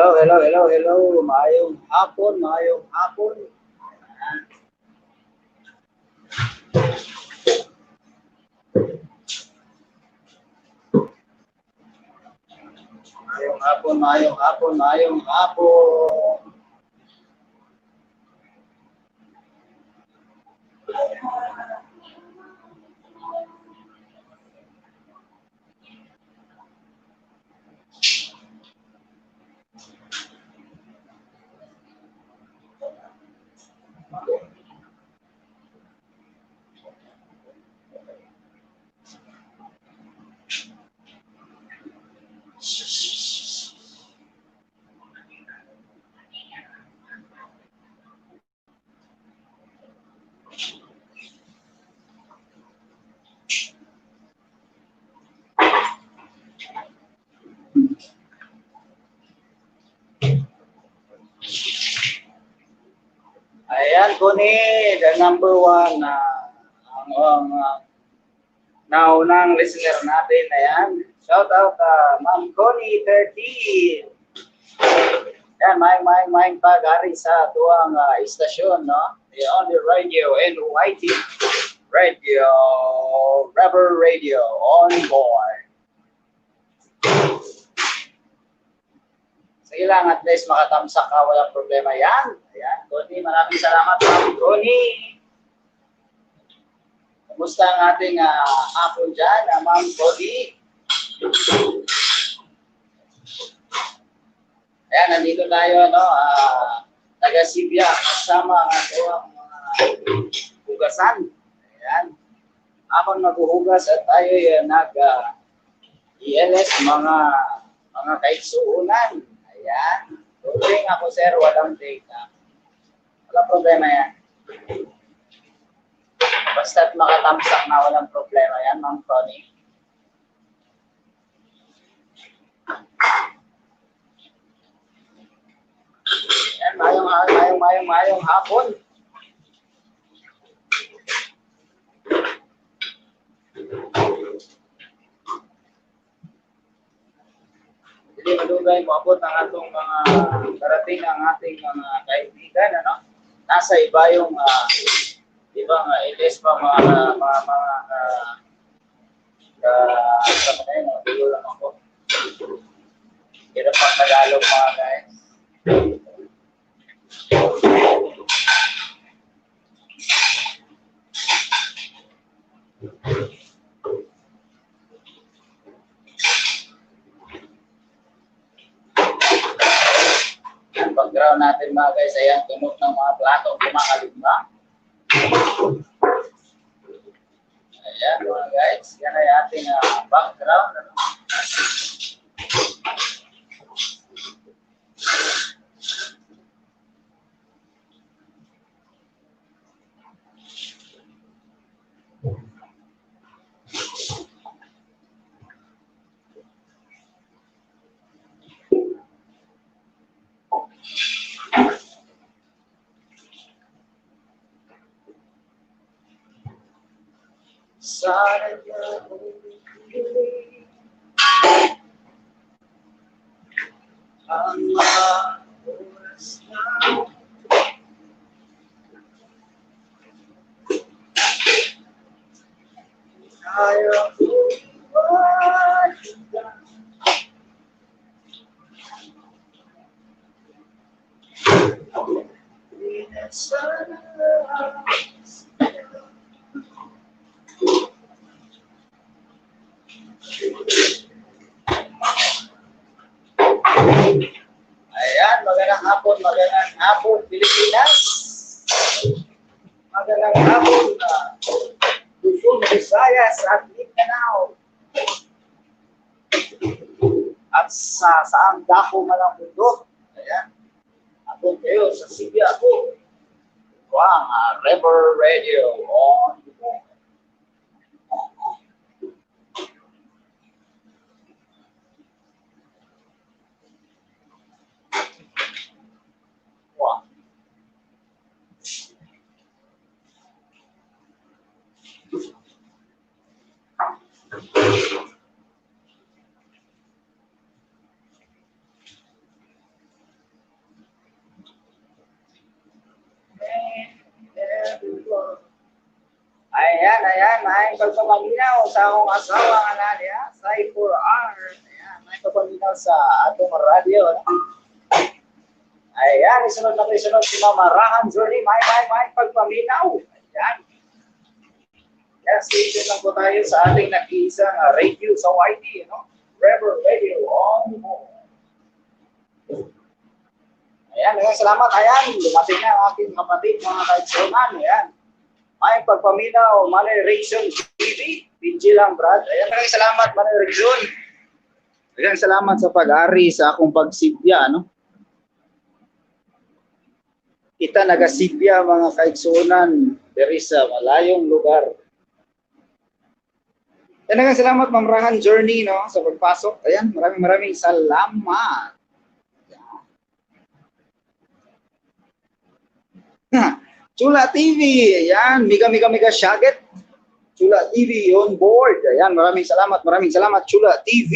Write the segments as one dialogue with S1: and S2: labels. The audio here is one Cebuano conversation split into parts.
S1: Hello, hello, hello, hello. Maayong hapon, maayong hapon. Maayong hapon, maayong hapon, maayong hapon. Ayan, Connie, the number one na ang naunang listener natin. Ayan. Shout out, Ma'am Connie 13. Ayan, maayong maayong maayong pag-ari sa tuwang istasyon, no? The only radio NYT Radio, Rebel Radio on board. Sige lang, at least makatamsak ka, walang problema yan. Ayan, Connie, maraming salamat, Ma'am Connie. Kumusta ang ating hapon dyan, Ma'am Connie? Ayan, nandito tayo, no, taga Sibya, kasama ang ating mga hugasan. Ayan. Habang naghuhugas at tayo nag ELS, mga kaigsuunan. Ayan. Turing ako, sir, walang data. Walang problema yan. Basta't makatamsak na, walang problema yan, Ma'am Connie. Ayan, mayong, mayong, mayong, mayong hapon. Hindi malugay moabot ang atong mga karating ang ating mga kaibigan, ano? Nasa iba yung ibang LS pa mga mga mga sa mga yun, dulo lang ako. Hirap pang Tagalog, mga guys. Ang background natin, mga guys, ayan, tunog ng mga platong kumakalimba. Ayan, mga guys, yan ay ating background. Ano? Sana niya ulit ang mga oras na kaya ko iwanan ka. Di na sana. Ayan, magandang hapon, Pilipinas. Magandang hapon, Luzon, Visayas at Mindanao. At sa saang dako man ang mundo. Ayan, ako kayo sa Sibya ako. Ito ang River Radio on the board. Wow. May pagpapaminaw sa akong asawa nga na niya, Sai 4R. Ayan, may pagpaminaw sa atong radyo. No? Ayan, isunod na isunod si Mama Rahan Journey. May pagpaminaw. Ayan. Ayan, stay tuned lang po tayo sa ating nag-iisang radio sa YT, no? River Radio on board. Ayan, ayan, salamat. Ayan, dumating na ang aking kapatid, mga kaigsunan. Ayan. May pagpaminaw, Manay Rickson TV. PG lang, Brad. Ayan, maraming salamat, Manay Rickson. Ayan, salamat sa pag-ari sa akong pagsibya, no? Kita nagasibya, mga kaigsunan, diri sa malayong lugar. Ayan, maraming salamat, Ma'am Rahan Journey, no, sa pagpasok. Ayan, maraming maraming salamat. Chula TV, ayan, mega mega mega shaget. Chula TV on board. Ayan, maraming salamat Chula TV.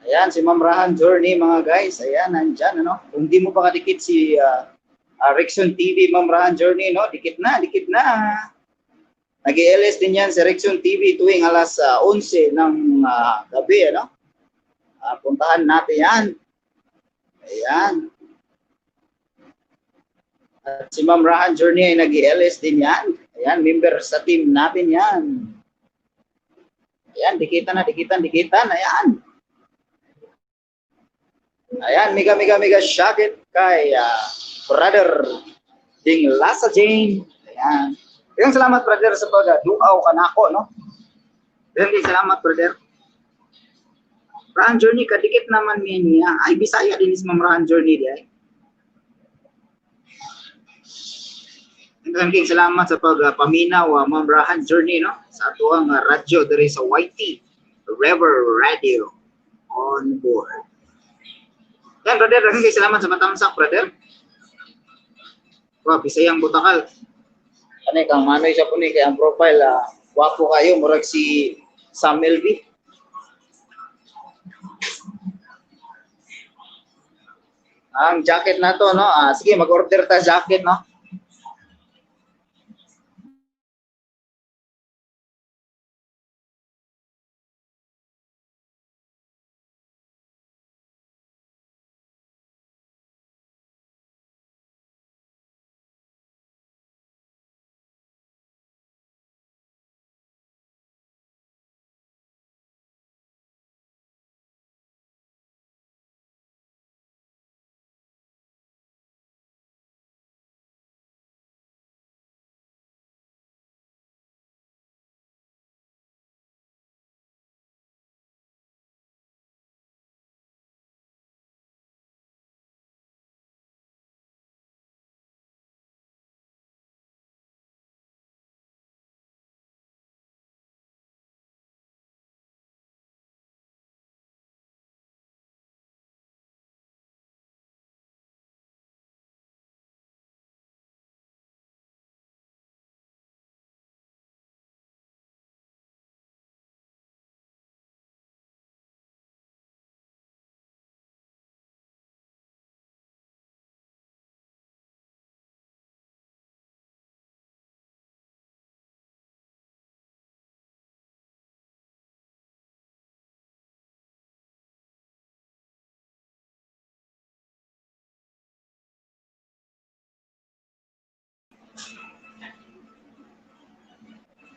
S1: Ayan, si Ma'am Rahan Journey, mga guys. Ayan, nandyan, ano? Kung di mo pa kadikit si Rickson TV, Ma'am Rahan Journey, no? Dikit na, dikit na. Nag-LS din yan si Rickson TV tuwing alas 11 ng gabi, ano? Puntahan natin yan. Ayan. At si Ma'am Rahan Journey ay nag-LS din yan. Ayan, member sa team natin yan. Ayan, dikitan na, dikitan, dikitan. Ayan. Ayan, mega mega mega shaket kay brother Ding Lasa Jane. Ayan. Ayan, salamat brother sa pag-duaw ka nako, no? Ayan, salamat brother. Rahan Journey, kadikit naman niya. Ay, Bisaya din is Ma'am Rahan Journey di ay. Ayan, salamat sa pagpaminaw, Ma'am Rahan Journey, no? Sa atuang radyo diri sa YT River Radio on board. Yan, brother, daghang salamat sa matamsak, brother. Wah, Bisayang Butakal. Ano kang manoy siya po ni kay ang profile, wapo kayo, murag si Sam LB. Ang jacket na to, no? Sige, mag-order ta jacket, no?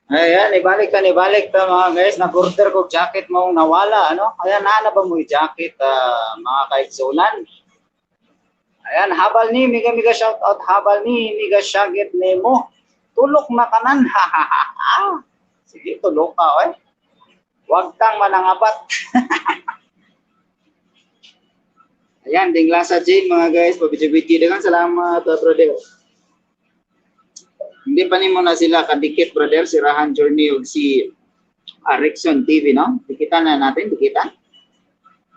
S1: Ayan, ibalik ta, ibalik ta mga guys. Nag-order ko jacket mong nawala, ano? Ayan, naana ba mo yung jacket, mga kaigsunan? Ayan, habal ni, mega mega shout out, habal ni, mega shaget nemo. Tulok na kanan, ha ha ha ha. Sige, tulok ka, oy. Huwag kang manangabat. Ayan, Dinglasa Jane, mga guys, pabidyo-bidyo. Daghang salamat, brother. Hindi pa nimo na sila kadikit, brother, si Rahan Journey ug si Rickson TV, no? Dikitan na natin, dikitan.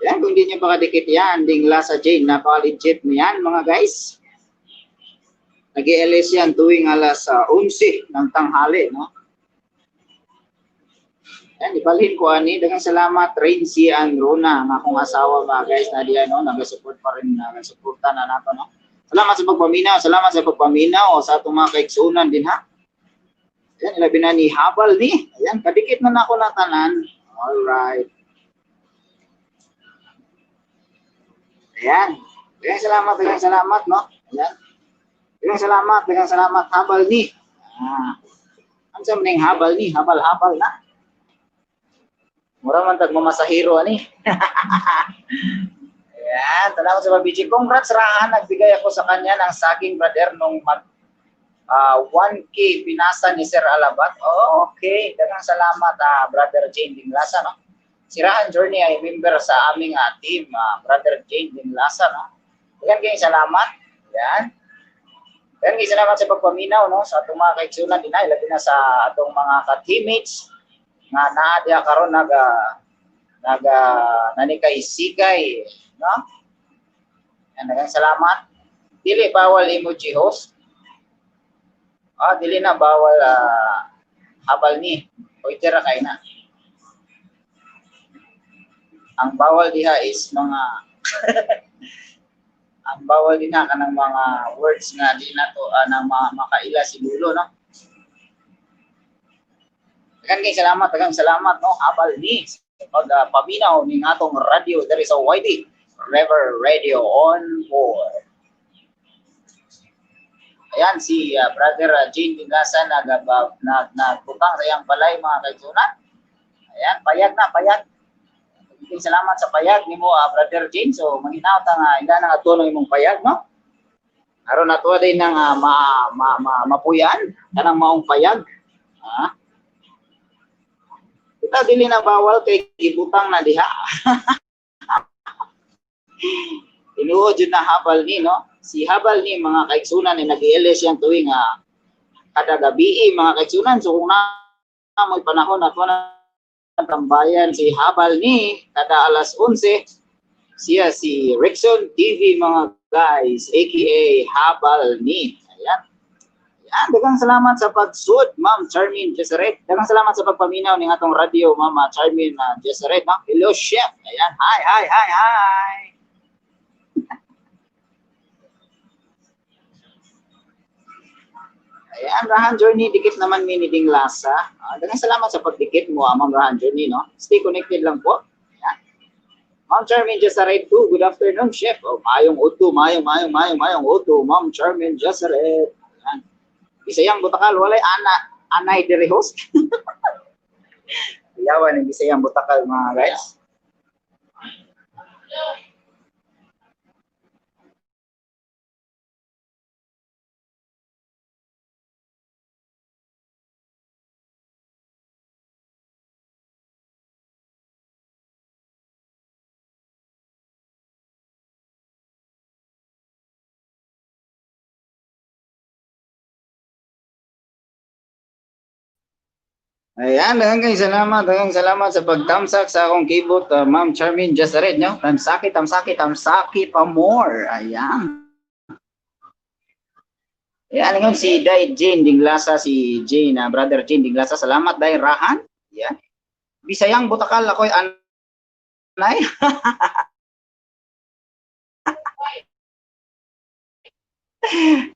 S1: Yan, kung hindi nyo pa kadikit yan, Dinglasa Jane, napaka-legit niyan, mga guys. Nag-LS yan tuwing alas 11 ng tanghali, no? Ayan, ibalhin ko ani. Daghang salamat, Raincy and Rona, ang akong asawa mga guys na diyan, no, nagasupport pa rin, nagasuporta na nato, no. Salamat sa pagpaminaw, salamat sa pagpaminaw sa atong mga kaigsuonan din ha. Ayan, ilabi na ni Habal ni. Ayan, kadikit na nako na tanan. Alright. Ayan. Daghang salamat, no. Ayan. Daghang salamat Habal ni. Ah. Unsa man ning Habal ni? Habal-habal na. Mura man tag mamasahiro ani. Ayan, salamat sa pag-BG. Congrats Rahan, nagbigay ako sa kanya ng saging brother nung mag 1K pinasa ni Sir Alabat. Oh, okay. Daghang salamat Brother Jane Dinglasa, no. Si Rahan Journey ay member sa aming team, Brother Jane Dinglasa, no. Daghang kayong salamat. Ayan. Daghang kayong salamat sa pagpaminaw, no, sa atong mga kaigsunan din, labi na sa atong mga ka-teammates nga naa diha karon naga nanikay sigay, no? Ayan, daghang salamat. Dili bawal emoji host. Ah, dili na bawal habal ni. O itira kay na. Ang bawal diha is mga ang bawal din na kanang mga words nga di na to nang makaila si Lulo, no? Daghang salamat, no, habal ni sa pag paminaw ning atong radio diri sa YT River Radio on board. Ayan si Brother Jane Dinglasa nagbutang sa iyang balay mga kaigsunan. Ayan, payag na, payag. Daghang salamat sa payag nimo Brother Jane. So manghinaot ang ila nang adto imong payag, no? Aron nato din nang mapuyan kanang maong payag. Ha? Kita dili na bawal kay gibutang na diha. Tinuod jud na habal ni, no? Si habal ni mga kaigsunan ni nag-iilis yang tuwing kada gabi mga kaigsunan. So kung na mo'y panahon na to na tambayan si habal ni kada alas 11, siya si Rickson TV mga guys, aka Habal ni. Ayan. Ayan, daghang salamat sa pagsud, Ma'am Charmin Jesaret. Daghang salamat sa pagpaminaw ning atong radio, Ma'am Charmin Jesaret, no? Hello, Chef. Ayan, hi, hi, hi, hi. Ayan, Rahan Journey, dikit naman mi ni Dinglasa. Daghang salamat sa pagdikit mo, Ma'am Rahan Journey, no? Stay connected lang po. Ayan. Ma'am Charmin Jesaret 2, good afternoon, Chef. Oh, mayong uto, mayong, mayong, mayong, mayong uto, Ma'am Charmin Jesaret. Ayan. Bisayang Butakal, walay anay diri host. Yawan ang Bisayang Butakal mga guys. Ayan, daghang salamat sa pagtamsak sa akong keyboard, Ma'am Charmin Jesaret, no? Tamsaki, tamsaki, tamsaki pa more. Ayan. Ayan, ngayon si Day Jane Dinglasa, si Jane, Brother Jane Dinglasa. Salamat, Day Rahan. Ayan. Bisayang Butakal, ako'y anay.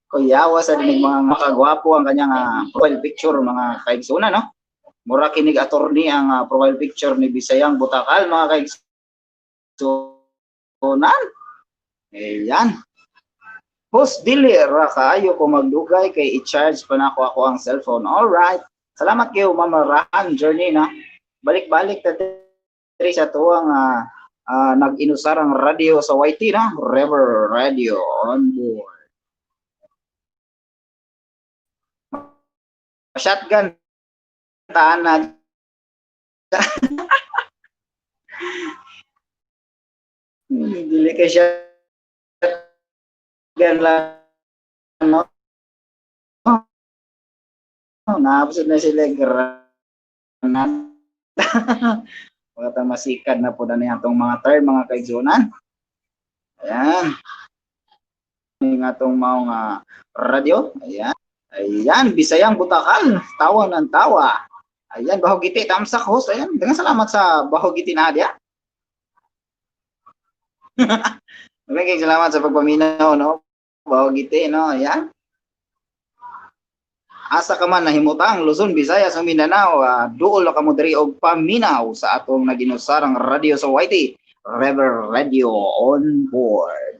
S1: Kuyawa sa dinig mga makagwapo ang kanyang profile picture, mga kaigsunan, no? Mura kinig attorney ang profile picture ni Bisayang Butakal, mga kaigsunan. Ayan. Host, dili ra kaayo ko magdugay kay i-charge pa nako ako ang cellphone. All right. Salamat kayo, Mama Rahan Journey, na. Balik-balik ta diri sa tuwang nag-inusar ang radio sa YT, na. River Radio on board. Shotgun taan na. Dili kay shotgun lang, no? Naapsod na sila granat. Wala masikad na po na niya itong mga term, mga kaigsunan. Ayan. Yung atong mga radyo. Ayan. Ayan, Bisayang Butakal. Tawa ng tawa. Ayan, Bahogiti, tamsak host. Ayan, daghang salamat sa Bahogiti na diya. Maraming salamat sa pagpaminaw, no? Bahogiti, no? Ayan. Asa ka man nahimutang Luzon, Visayas o Mindanao, duol na kamo diri og paminaw sa atong naginusarang radio sa YT, River Radio on board.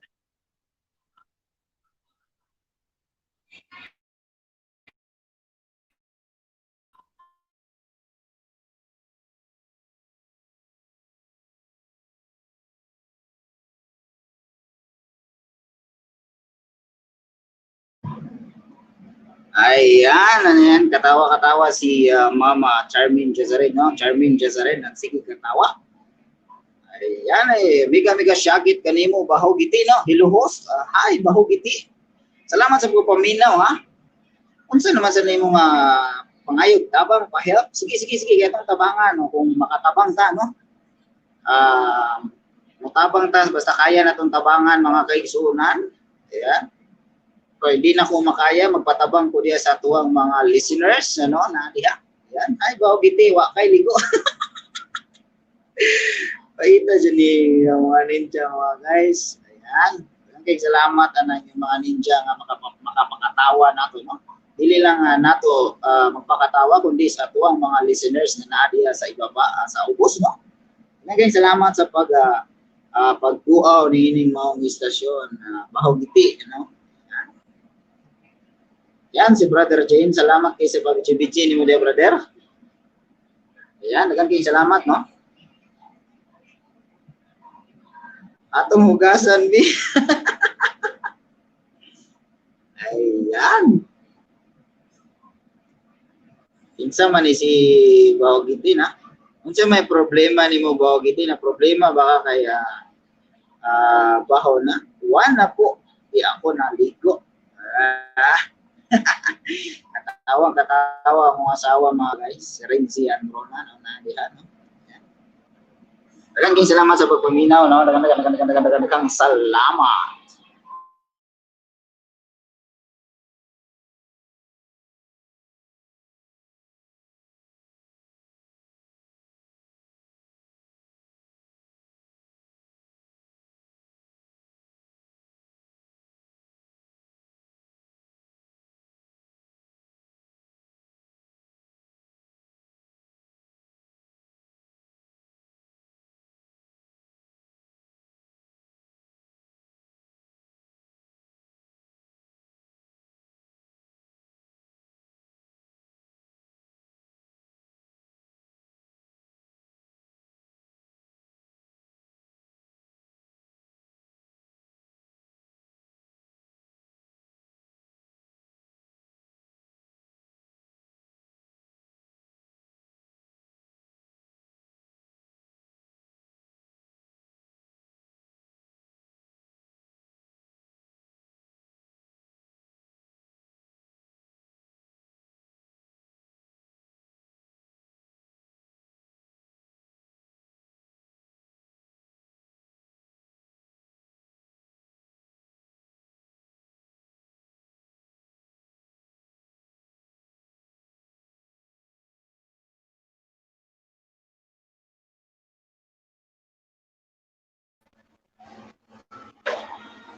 S1: Ayan, ano yan, katawa-katawa si Mama Charmin Jezaren, no? Charmin Jezaren, ang sige katawa. Ayan, eh, mega mega syagit kanimo, Bahogiti, no? Hello host, hi Bahogiti. Salamat sa pagpaminaw, ha? Unsa naman sa nimo nga pangayog, tabang, pa-help? Sige, sige, sige, kaya itong tabangan, no? Kung makatabang ta, no? Mutabang ta, basta kaya na itong tabangan, mga kaigsunan. Ayan. Kung hindi na ko makaya, magpatabang ko diya sa tuwang mga listeners, ano, na diha. Ayan. Ay, Bahogiti, wa kay ligo. Paita dyan ni mga ninja, mga guys. Ayan. Kay salamat anang yung mga ninja nga makapakatawa nato, no? Dili lang nato magpakatawa kundi sa tuwang mga listeners na naa diha sa ibaba, sa ubos, no? Kay salamat sa pagduaw niining maong istasyon, Bahogiti, no? Yan, si Brother Jane, salamat kay sa pag-GBG ni mo diya, brother. Ayan, daghang kay salamat, no? Atong hugasan, bi. Ayan. Kinsa man ni si Bahogiti, na? Unsa may problema nimo, Bahogiti, na problema baka kay baho na? Wa na po, di ako naligo. Katawa, katawa akong asawa, mga guys. Renzi Anrona, no, na diha, no? Daghang salamat sa pagpaminaw, no? Daghang, daghang, daghang, daghang, daghang, daghang salamat.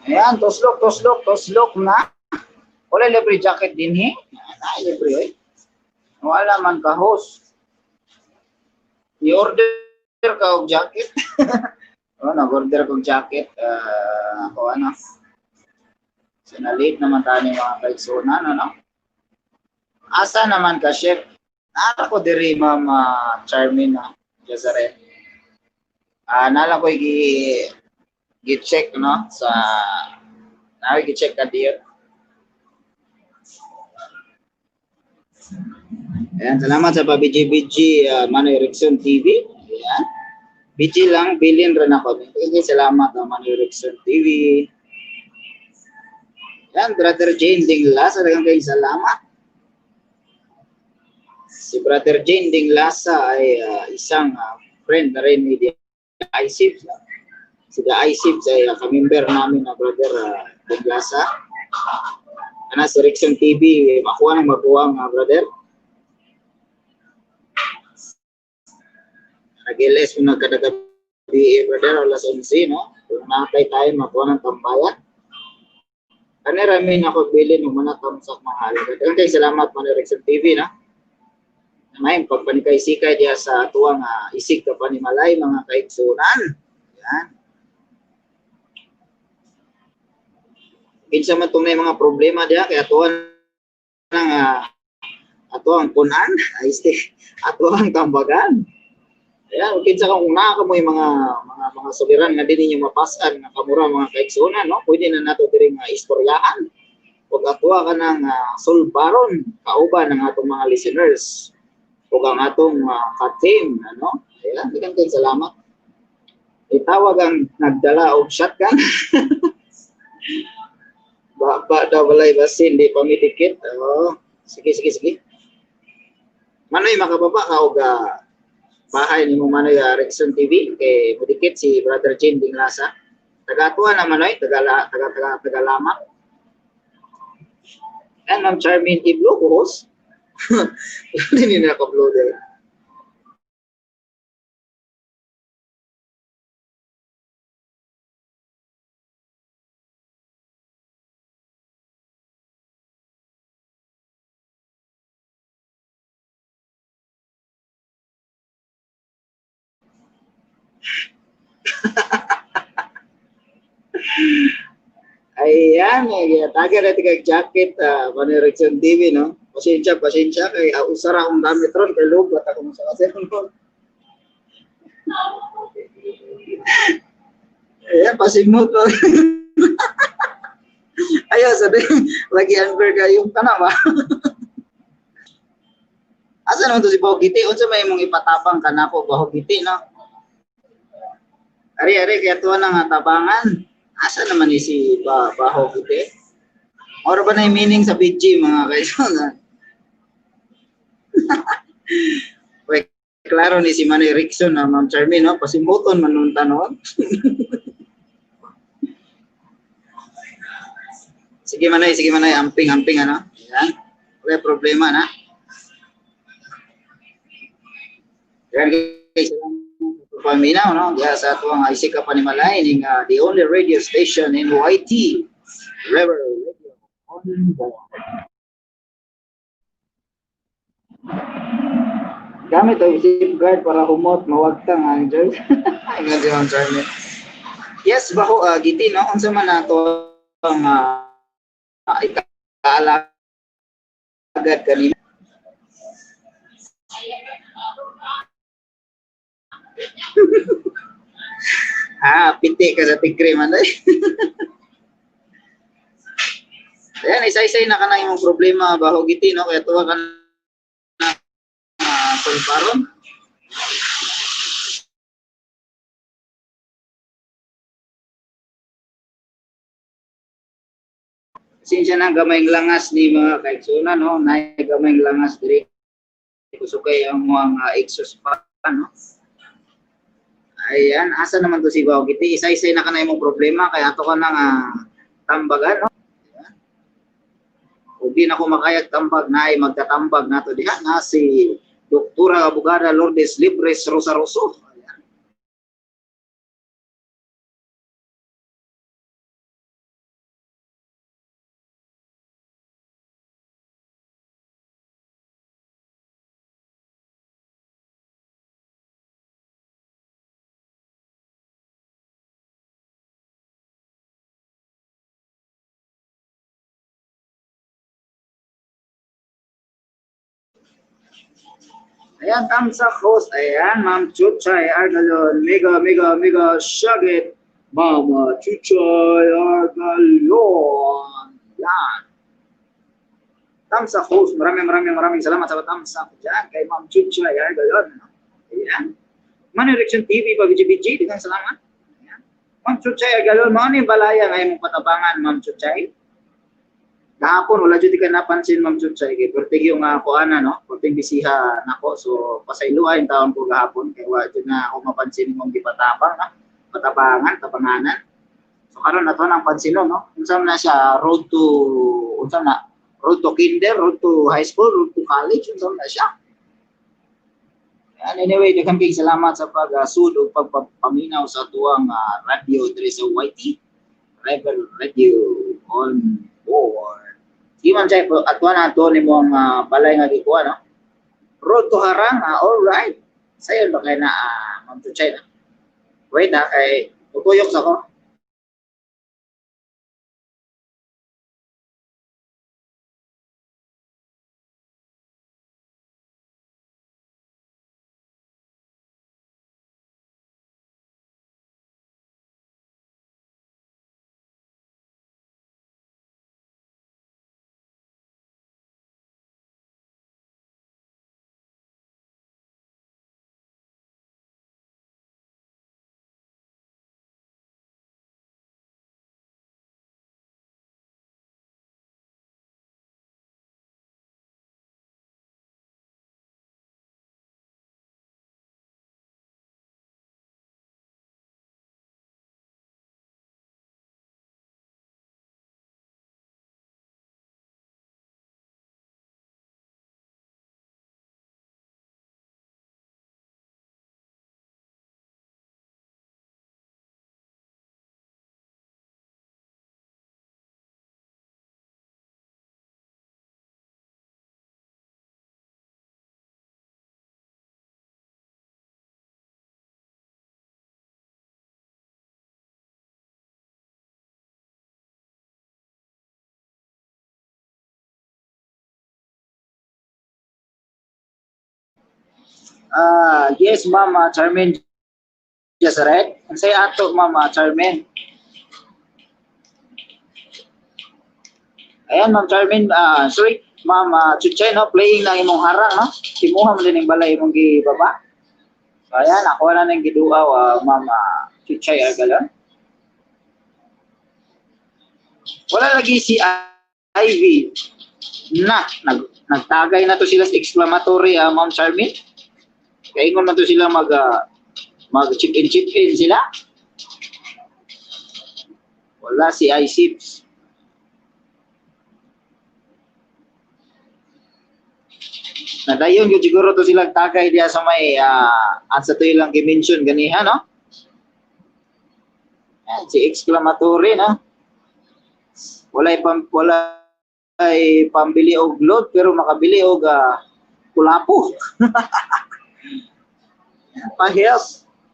S1: Ayan, tuslok, tuslok, tuslok na. Wala libre jacket din, he? Ay, libre, oy. Wala man ka, host. I-order ka og jacket. Oh, nag-order kog jacket. Ako, ano. So, na-late naman tayo ni mga kaigsunan, ano? Asa naman ka, chef? Nara ko diri, Ma'am Charmin, na Jazareth. Nala ko gi-check, no? Sa, nala gi-check ka diyo. Ayan, salamat sa pa-BG-BG, Manoy Erickson TV. Ayan. BG lang, bilin rin ako. Thank you, salamat, Manoy Erickson TV. Ayan, Brother Jane Dinglasa, daghang kayong salamat. Si Brother Jane Dinglasa ay isang friend na rin ni ICIPS. No? Si The ICIPS ay kamember namin na Brother Dinglasa. Ana si Rickson TV, makuha ng mabuwang, brother. Nag-LS mo nagkadagabi, brother, alas 11, no? Kung nakatay tayo, makuha ng tambayan. Ano rami na ako bilin ng mga tamsak mahal. Daghang kay salamat Manoy Rickson TV, no? May pagpanikay-sikay diya sa tuwang isig ka panimalay mga kaigsunan. Yan. Kinsa man tong mga problema diya kaya tuwa nang ato ang punan, ay ato ang tambagan. Ayan, kinsa kung naa ka mo yung mga suliran nga di ninyo mapasan nga kamura mga kaigsunan, no? Pwede na nato diri nga istoryahan. Ug atuwa ka ng sulbaron kauban ng atong mga listeners ug ang atong ka-team, ano? Ayan, daghang kay salamat. Itawag ang nagdala og shotgun. Ba daw walay basin di pa midikit. Oh, sige sige sige. Manoy makababa ka og bahay nimo Manoy Rickson TV kay mudikit si Brother Jane Dinglasa. Taga-atuan na Manoy, taga taga taga taga lamak. And Ma'am Charmaine Iblo ko host. Hindi na naka-upload eh. Ayan, tagay na tigag jacket, Manoy Rickson TV, no? Pasensya, pasensya, kay usara akong gamit ron, kay lugot ako sa kasi ron. Ayan, pasimot. Ayan, sabi, lagi unfair kayo ka na ba? Asa naman to si Bahugiti? Unsa may imong ipatabang ka na ako, Bahugiti, no? Ari, ari, kaya tuwa na nga tabangan. Asa naman ni si Bahugiti? Oro ba na yung meaning sa BG, mga kaisan? Wait, klaro ni si Manoy Rickson na Ma'am Charmaine, no? Pasimuton man nung tanon. Sige Manoy, amping, amping, ano? Ayan. Wala problema, na. Ayan, guys, paminaw, no? Diya sa atuang isik ka panimalay, ning the only radio station in YT, River Radio on board. Gamit ang safeguard para humot, mawagtang ang Diyos. Ingat si Ma'am Charmaine. Yes, baho, giti, no? Unsa man nato ang ikaalagad kanina. Ah, piti ka sa tigre man. Ayan, isa-isay na ka na imong problema, baho giti, no? Kaya tuwa ka na sulbaron. Pasensya na gamay langas ni mga kaigsunan, no? Nay gamay langas diri. Kusukay ang mga exhaust pa, no? Ayan, asa naman to si Bahugiti? Isa-isay na ka na imong problema kaya ato ka na nga tambagan, no? Ayan. Kung di na ko makayag tambag, na ay magtatambag na to diha na si Doktora Abogada Lourdes Libres Rosaroso. Ayan. Ayan, tamsak host. Ayan, Ma'am Chuchay Argalon. Mega, mega, mega, shagit. Mama Chuchay Argalon. Yan. Tamsak host. Maraming, maraming, maraming salamat sa tamsak dyan kay Ma'am Chuchay Argalon. Ayan. Manoy Rickson TV, pag-BG, dengan salamat. Ayan. Ma'am Chuchay Argalon, mao ni balaya ngayon mong patabangan, Ma'am Chuchay. Kahapon wala jud ka napansin Ma'am Chuchay kay pertig yung kuana, no? Perting bisiha nako, so pasayloa yung taon ko gahapon kay wa jud na ako mapansin imong gipatabang, no? Patabangan, tabanganan. So karon ato nang pansinon, no? Unsa na siya, road to unsa na? Road to kinder, road to high school, road to college, unsa na siya? Yan, Ayan, anyway, daghang kay salamat sa pag-sud ug pagpaminaw sa atuang radio diri sa YT Rebel Radio on board. Sige, Ma'am Chay, atuan na ato nimo ang balay nga gikuha, no? Road to Harang, all right. Sayon ba kay na, Ma'am Chuchay, na? Wait na, kay utuyok sa ko. Yes, Ma'am Charmaine Jasaret. Unsay ato, Ma'am Charmaine? Ayan, Ma'am Charmaine, sorry, Ma'am Chuchay, no, playing lang imong harang, no? Kimuha mo din ang balay imong gibaba. So, ayan, ako na nang giduaw, Ma'am Chuchay Argalon. Wala lagi si Ivy. Na, nagtagay na to sila sa exclamatory, Ma'am Charmaine. Kaya ingon man to sila mag chip in chip in sila. Wala si iSips. Nadayon gyud siguro to sila tagay diha sa may at sa to ilang gi-mention ganiha, no? Yan, si exclamatory, no? Walay pambili og load pero makabili og kulapo. Pa-help.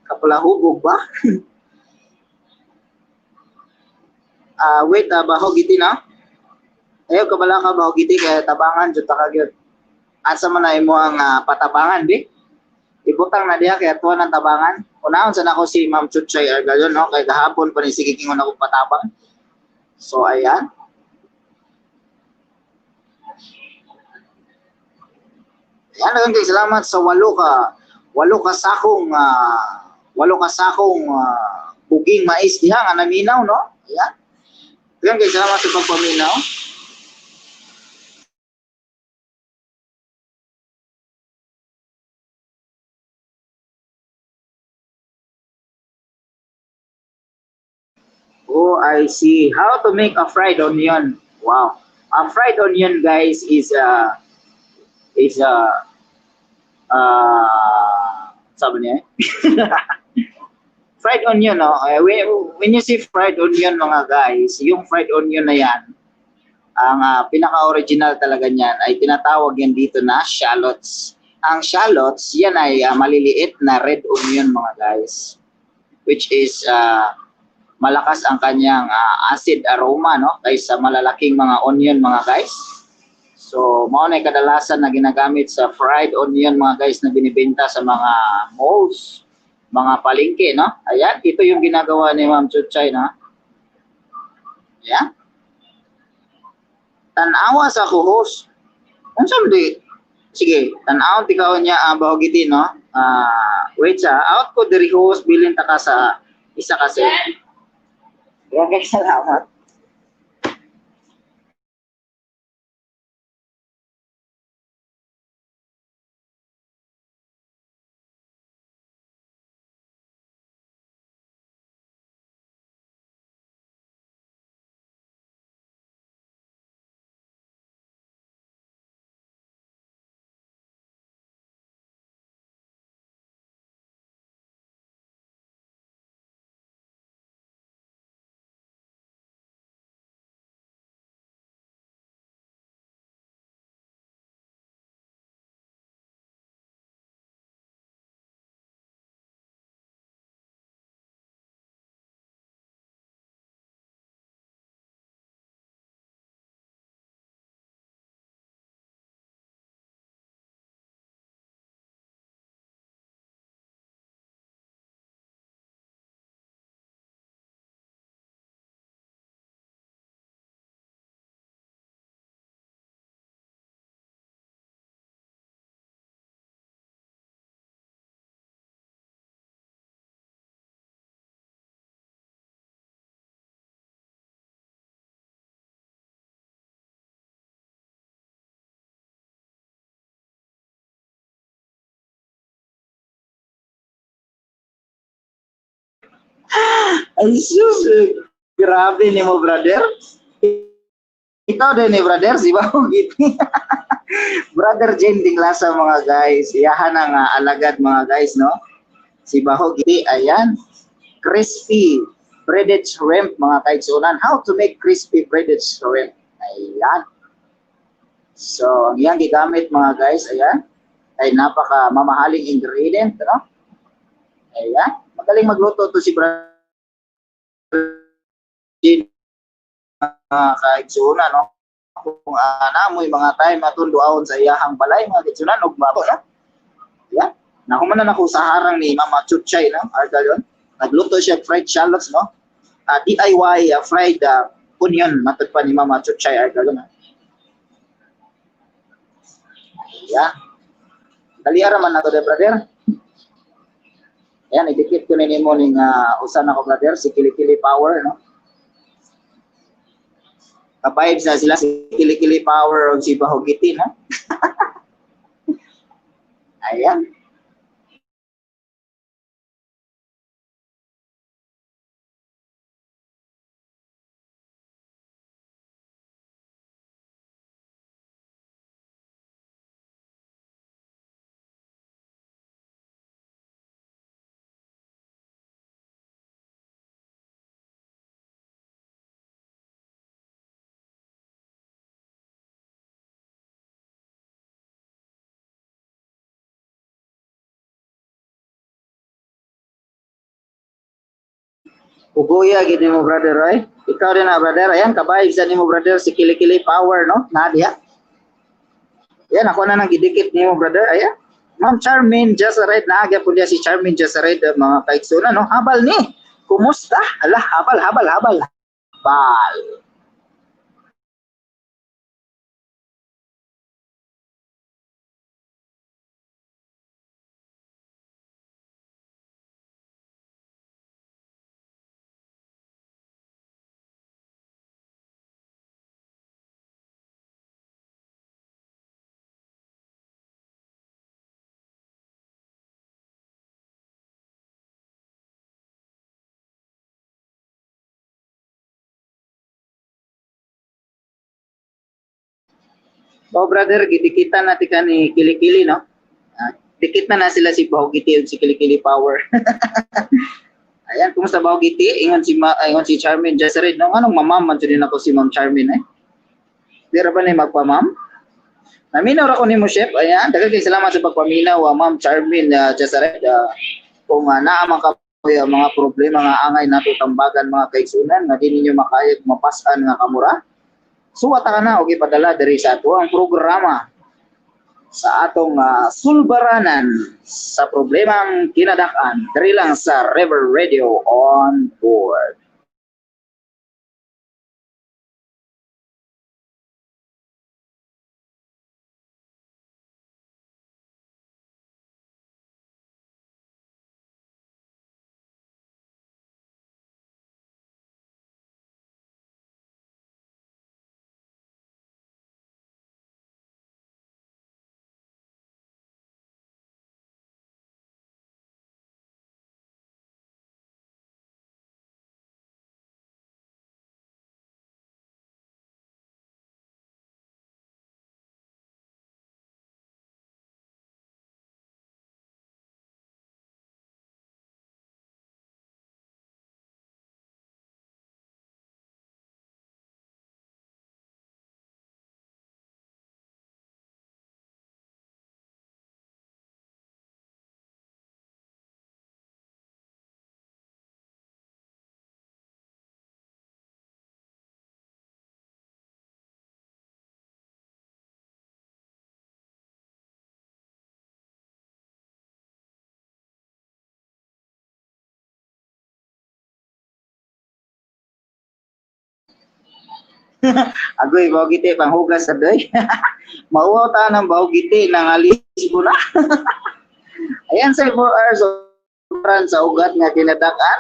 S1: Kapalahubog ba? Wait, bahog iti na. Ayaw, kabala ka, bahog iti, kaya tabangan, jud ta ka gyud. Asa man na imo ang patabangan, di? Ibutang na diha, kaya tuwa ng tabangan. Unahon sa nako si Ma'am Chuchay Argalon, no? Kaya gahapon pa ni sige kingon akong patabang. So, ayan. Ayan, daghang kay salamat sa walo ka sakong buging mais diha nga naminaw, no? Ayan. Daghang kay salamat sa pagpaminaw. Oh, I see. How to make a fried onion. Wow. A fried onion, guys, is sabi niya, eh? Fried onion, no? When you see fried onion, mga guys, yung fried onion na yan, ang pinaka-original talaga niyan ay tinatawag yan dito na shallots. Ang shallots, yan ay maliliit na red onion, mga guys, which is malakas ang kanyang acid aroma, no, kaysa malalaking mga onion, mga guys. So, mao na kadalasan na ginagamit sa fried onion, mga guys, na binibenta sa mga malls, mga palengke, no? Ayan, ito yung ginagawa ni Ma'am Chuchay, no? Ayan. Tan-awa sa kuhos. Unsa man di? Sige, tan-aw tikaw niya ang bahogiti, no? Wait sa, out ko diri host, bilin ta ka sa isa kasi. Maraming salamat. Ay sus, grabe ni mo, brother. Ikaw din ni brother, si Bahugiti. Brother Jane Dinglasa, mga guys. Iyahan ang alagad, mga guys, no? Si Bahugiti, ayan. Crispy breaded shrimp, mga kaigsunan. How to make crispy breaded shrimp. Ayan. So, ang iyang gigamit, mga guys, ayan, ay napaka mamahaling ingredient, no? Ayan. Magaling magluto to si Brother Jane, mga kaigsunan, no? Kung namoy mga time atong duawon sa iyahang balay, mga kaigsunan, ug mabo, no? Ayan. Nahuman na nako sa harang ni Mama Chuchay, no? Argalion. Nagluto siya fried shallots, no? DIY fried onion, matod pa ni Mama Chuchay Argalion. Ayan. Dali ara man nato de, brother. Ayan, idikit ko ni nimo ning usa na ko, brother, si Kilikili Power, no? Ka-vibes na sila si Kilikili Power o si Bahugiti, no? Ayan. Ugoya gid nimo, brother, ay. Ikaw din na, brother. Ayan, ka-vibes na nimo, brother, si Kilikili Power, no? Nadia. Ayan, ako na nang gidikit nimo, brother. Ayan. Ma'am Charmaine Jasared, naagya po niya si Charmaine Jasared, mga kaiksuna, no? Habal ni. Kumusta? Hala, habal, habal, habal. Habal. Oh, brother, gidikitan natin ka ni Kilikili, no? Dikit na na sila si Bahugiti ug si Kilikili Power. Ayan, kumusta, Bahugiti? Ingon si Charmaine Jasared, no? Anong mamam man din ako si Ma'am Charmaine, eh? Di ra ba ni magpamam? Naminaw ra ko nimo, chef. Ayan, daghan kay salamat sa pagpaminaw, Ma'am Charmaine Jasared. Kung naa man ka mga problema nga angay nato tambagan, mga kaigsunan, nga di ninyo makayag mapas-an nga kamura, suwata ka na og ipadala diri sa ato ang programa sa atong sulbaranan sa problemang kinadak-an diri lang sa River Radio on board. Agoy, Bahugiti, panghugas sa doy. Mauwaw ta ng Bahugiti, nangalis mo na. Ayan, sa 4 hours sulbaran sa ugat nga kinadakan.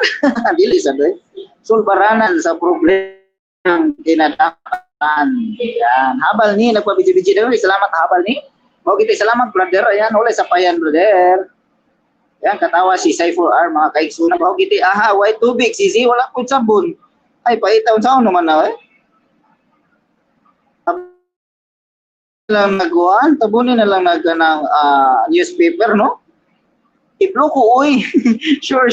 S1: Dili sa doy. Sulbaranan sa problema kinadakan. Ayan. Habal ni, nagpabidyo-bidyo daw. Salamat, habal ni. Bahugiti, salamat, brother. Ayan, ulay sa payan, brother. Yan, katawa si Cypher R, mga kaigsunan. Bahog iti, aha, white tubig, sisi, wala po sabon. Ay, paitaw sa naman na, eh. Lang nagkuhan, tabunin na lang nag ng newspaper, no? Iblo ko, uy. Sure.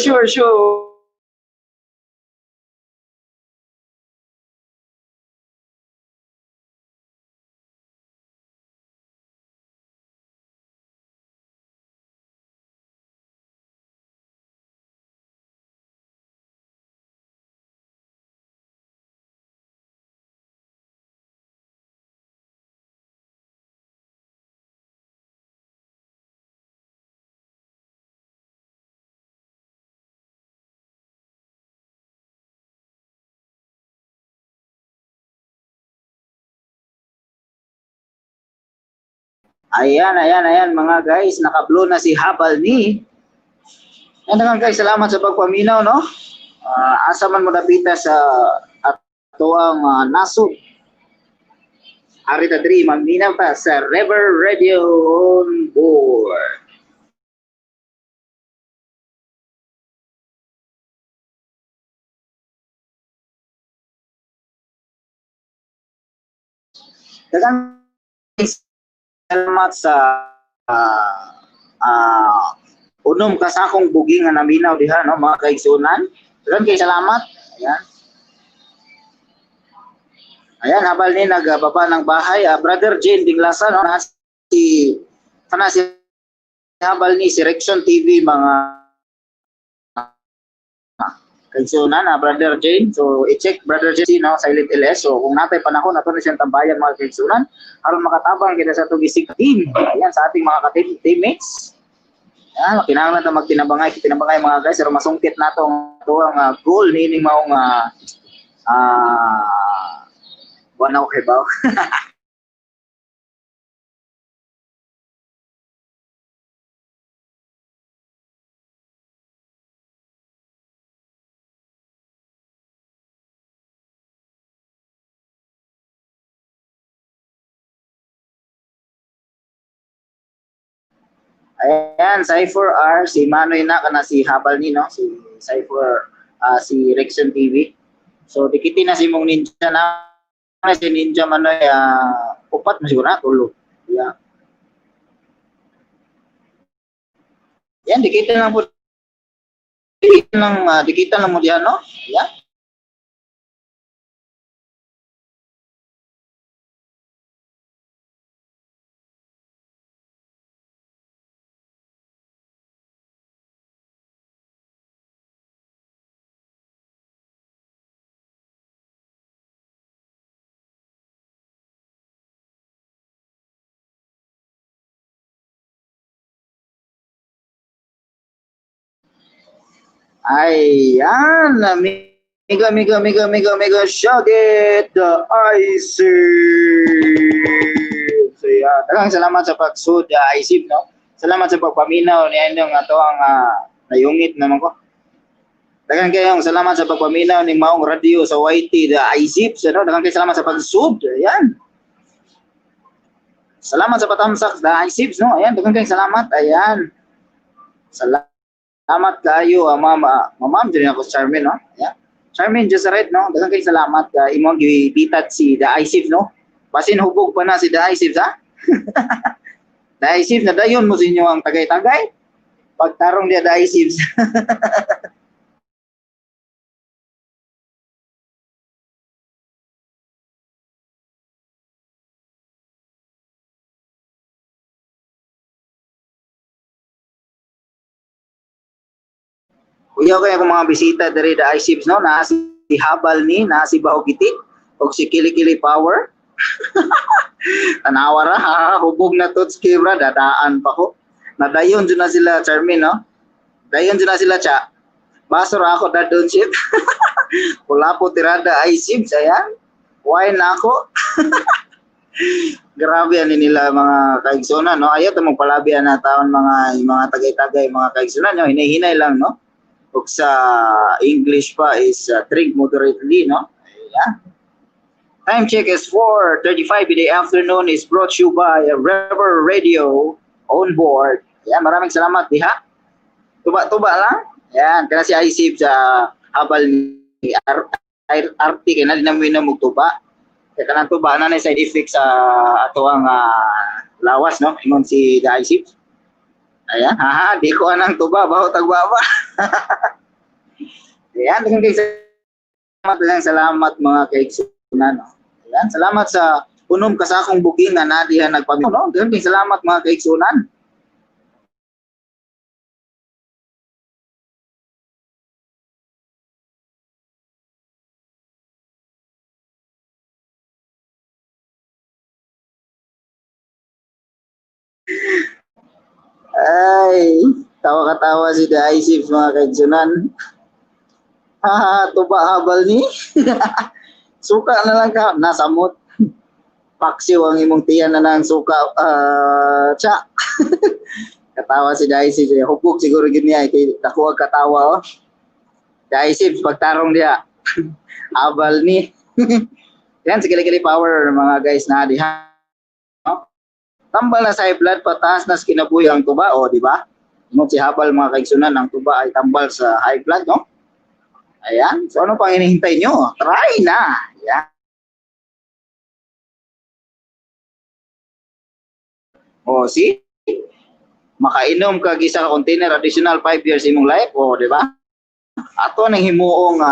S1: Ayan, ayan, ayan mga guys, naka-blow na si Habal ni. Ayan guys, salamat sa pagpaminaw, no? Asa man mo dapita sa atoang nasod. Ari ta diri maminaw ta sa River Radio on board. Daghang salamat sa unom ka sakong buging nga naminaw diha, no, mga kaigsunan. Daghang kay salamat. Ayan. Ayan, habal ni nagbaba ng bahay, Brother Jane Dinglasa, no, na si kana si habal ni si Rexon TV, mga kaigsunan, Brother Jane. So i-check Brother Jane, no, Silent LS. So kung natay panahon ato ni siyang tambayan, mga kaigsunan, aron makatabang kita sa atong gisig team. Ayan, sa ating mga ka-teammates. Ayan, kinahanglan ta magtinabangay, tinabangay mga guys, pero masungkit nato ang atuang goal niining maong buwan ako kay Bao. Ayan, Cypher R, si Manoy na kana si Habal ni, no, si Cypher, si Rexon TV. So dikiti na si mong ninja na si Ninja Manoy, upat mo siguro na tulo. Yeah. Yan, dikita lang po. Dikita lang mo diyan, no? Yeah. Ayan, mega, mega, mega, mega, mega, shout it, the IC. So, yeah. Daghang salamat sa pagsud, IC, no? Salamat sa pagpaminaw ni inyong ato ang nayungit naman ko. Daghang kayong salamat sa pagpaminaw ni maong radio sa YT, the IC, no? Daghang kayong salamat sa pagsud. Ayan. Salamat sa patamsak, the IC, no? Ayan, daghang kayong salamat. Ayan. Salamat kayo, ma'am, ma'am, dyan ako, Charmaine, no? Yeah. Charmaine, just right, no? Daghang kayong salamat. Imong gibitat si The ISIF, no? Basin hubog pa na si The ISIF, ha? The ISIF, nadayon mo sa inyo ang tagay-tagay. Pagtarong niya The ISIF. Uyaw kayo akong mga bisita diri The ISIF, no? Naa si Habal ni, naa si Bahogiti, og si Kilikili Power. Tanawa ra, ha, hubog na tots kibra, dadaan pa ko. Nadayon dyan na sila, Charmaine, no? Dayon dyan na sila, cha. Baso ra ako dadon shit. Wala po tirada ISIF, ayan. Why na ako? Grabe ani nila mga kaigsunan, no? Ayaw ta magpalabi na taon mga tagay-tagay mga kaigsunan, no? Hinay-hinay lang, no? Ug sa English pa is drink moderately, no? Ayan. Time check is 4:35 in the afternoon is brought to you by River Radio on board. Ayan, maraming salamat diha. Tuba-tuba lang. Yan, kana si ICIP sa habal ni RT kay na dinamoy na tuba. Kaya kanang tuba na na side effect sa atoang lawas, no? Ingon si the ICIP. Ayan, haha, di ko anang tuba, baho tagbaba. Ayan, daghang kay salamat, salamat mga kaigsunan, no? Ayan, salamat sa unom ka sa akong booking na nadiha nagpamino, no? Daghang kay salamat mga kaigsunan. Ay, tawa katawa si The ICIP mga kaigsunan. Haha, tuba habal ni. Suka na lang ka, nasamot. Paksiw ang imong tiyan na nang suka, tsa. Katawa si The ICIP. Hupok siguro gid niya kay dako ang katawa, oh. The ICIP pagtarong diha. Habal ni. Yan si Kilikili Power mga guys na diha. No? Tambal na sa high blood, pataas na sa kinabuhi ang tuba, o, di ba? Ingon si Habal mga kaigsunan, ang tuba ay tambal sa high blood, no? Ayan. So ano pang hinihintay nyo? Try na. Ayan. O, see? Makainom ka isa ka container additional 5 years imong life, o, di ba? Ato nang himuong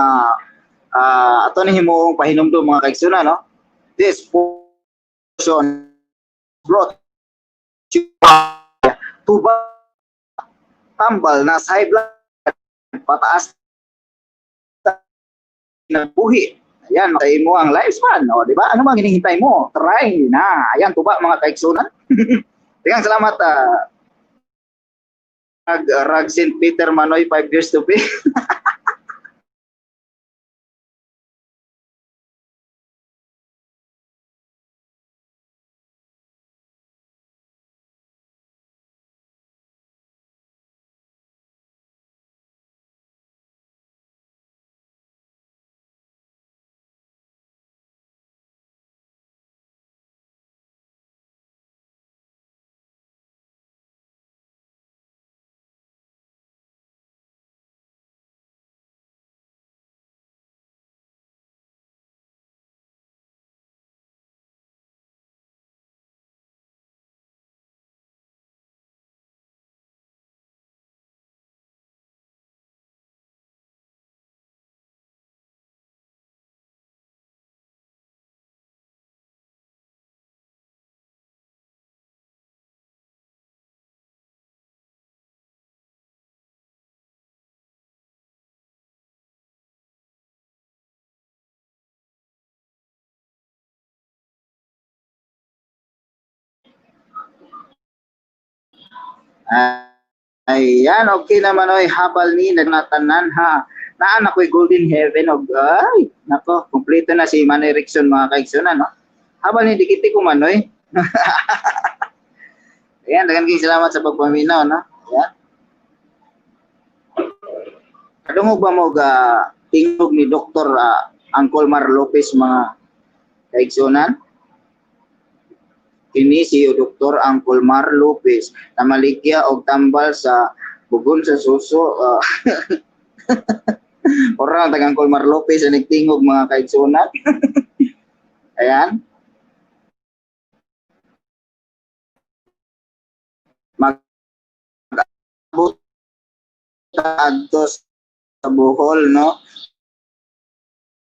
S1: ato nang himuong pahinumdum mga kaigsunan, no? This portion brought tuba tambal na sa high blood, pataas na buhi. Ayan, sa imo ang lifespan, o, di ba? Ano bang hinihintay mo? Try na. Ayan, tuba mga kaigsunan. Daghang salamat, Rag St. Peter Manoy, 5 years to pay. Ayan, okay naman oy, habal ni nagatanan ha. Naan ako'y Golden Heaven og ay, nako, kompleto na si Manny Rickson mga kaigsunan, no? Habal ni dikiti ko manoy. Ayan, daghang kayong salamat sa pagpaminaw, no? Ayan. Kadungog ba mo ga tingog ni Dr. Uncle Mar Lopez mga kaigsunan? Kini si Dr. Uncle Mar Lopez namaligya og tambal sa bugon sa suso. Ora tag Uncle Mar Lopez ang nagtingog mga kaigsunan. Ayan. Mag-abot adto sa Bohol, no?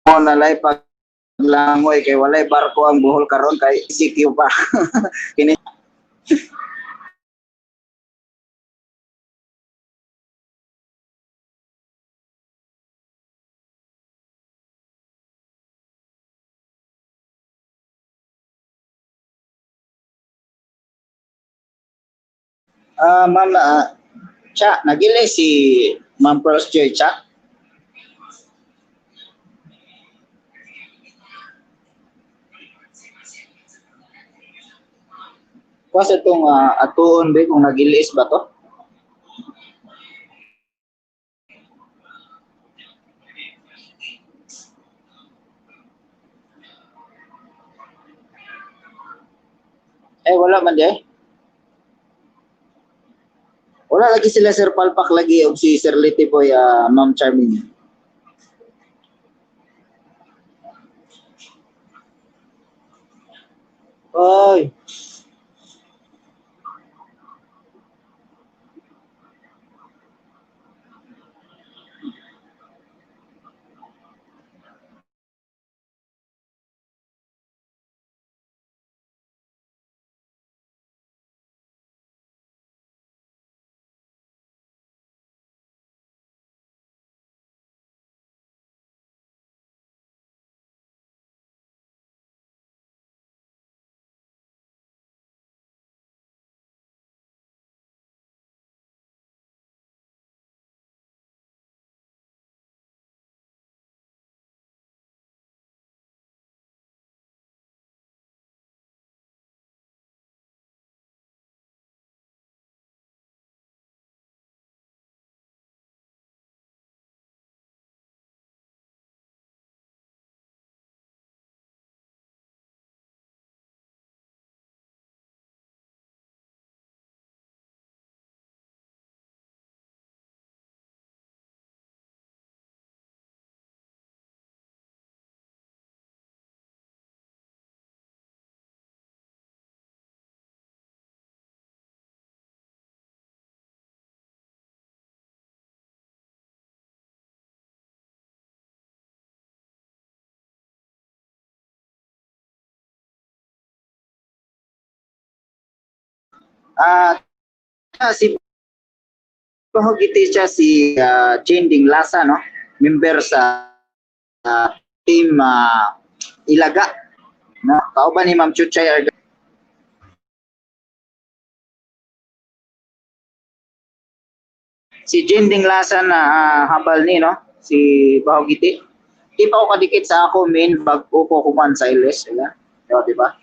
S1: Mo nalay paglangoy kay walay barko ang Bohol karon kay ECQ pa. Kini ma'am, Cha, nagili si Ma'am Pearls Joy Cha. Kasi itong atuon ba kung nagilis ba to? Eh, wala man di. Wala lagi sila, Sir Palpak lagi og si Sir Liti Boy, Ma'am Charmaine. Oy. Si Bahugiti siya si Jane Dinglasa, no? Member sa team Ilaga. No? Kauban ni Ma'am Chuchay Arga. Si Jane Dinglasa na habal ni, no? Si Bahugiti. Di pa ako kadikit sa ako main bago ko kuman sa LS, sila. Di ba?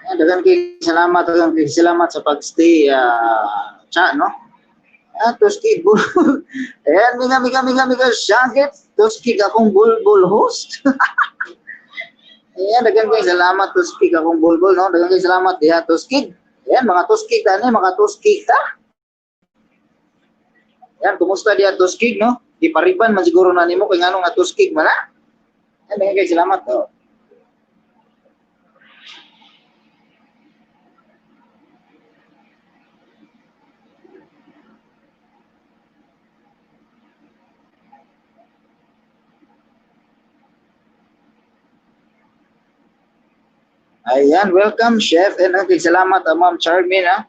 S1: Ayan, daghan kay salamat sa pag-stay chat, no? Ah, Tuskig Bulbul. Ayan, miga, miga, miga, miga, syangkit. Tuskig akong bulbul host. Ayan, daghan kay salamat, Tuskig akong bulbul, no? Daghan kay salamat diha, Tuskig. Ayan, mga Tuskig tani, mga Tuskig ta. Ayan, kumusta diha, Tuskig, no? Ipariban man siguro na nimo kay ngano nga Tuskig man, ha? Ayan, daghan kay salamat, oh. Ayan, welcome, Chef. And okay, salamat, Ma'am Charmin, ha.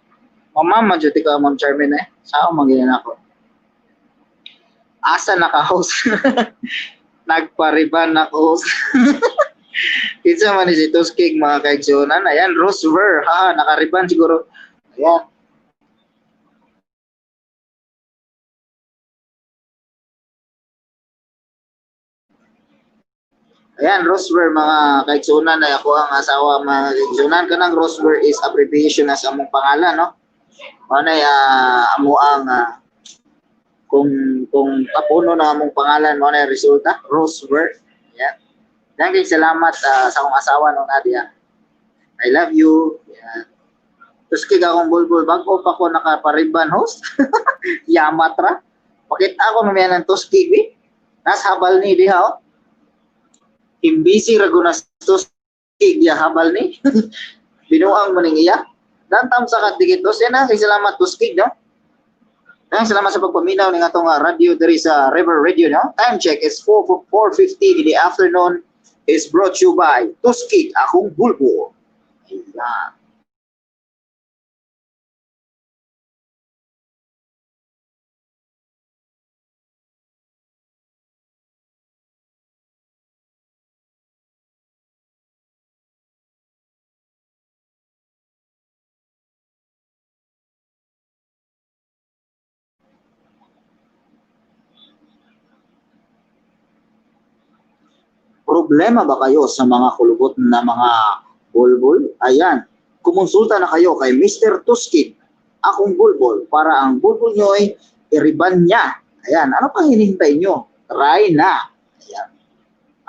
S1: Ma'am, man jud ka, Ma'am Charmin, eh. Sao man gina nako? Asa naka-host? Nagpariban na host. Kinsa man ni si Tuskig, mga kaigsuonan. Ayan, Rosver, ha, nakariban siguro. Ayan. Ayan, Rosver, mga kaigsuonan, ay ako ang asawa, mga kaigsuonan. Kanang Rosver is abbreviation na sa among pangalan, no? Mao na amo ang kung tapuno na among pangalan, mao na resulta, Rosver. Ayan. Daghang salamat sa akong asawa, no, Nadia. I love you. Ayan. Tuskig akong bulbul, bago pa ko nakapariban host. Yamatra. Pakita ako mamaya ng tuskig, eh. Nas habal ni diha, oh. Imbisi ragunas tuskig ya habal ni. Binuang mo ning iya. Dantam sa katigitos. Yan na, salamat tuskig, no? Yan, salamat sa pagpaminaw ng atong radio diri sa River Radio, no? Time check is 4:50 in the afternoon. Is brought to you by Tuskig Akong Bulbul. Ayan. Problema ba kayo sa mga kulubot na mga bulbul? Ayan, kumonsulta na kayo kay Mr. Tuskig, akong bulbul, para ang bulbul nyo ay iriban niya. Ayan, ano pang hinihintay nyo? Try na. Ayan.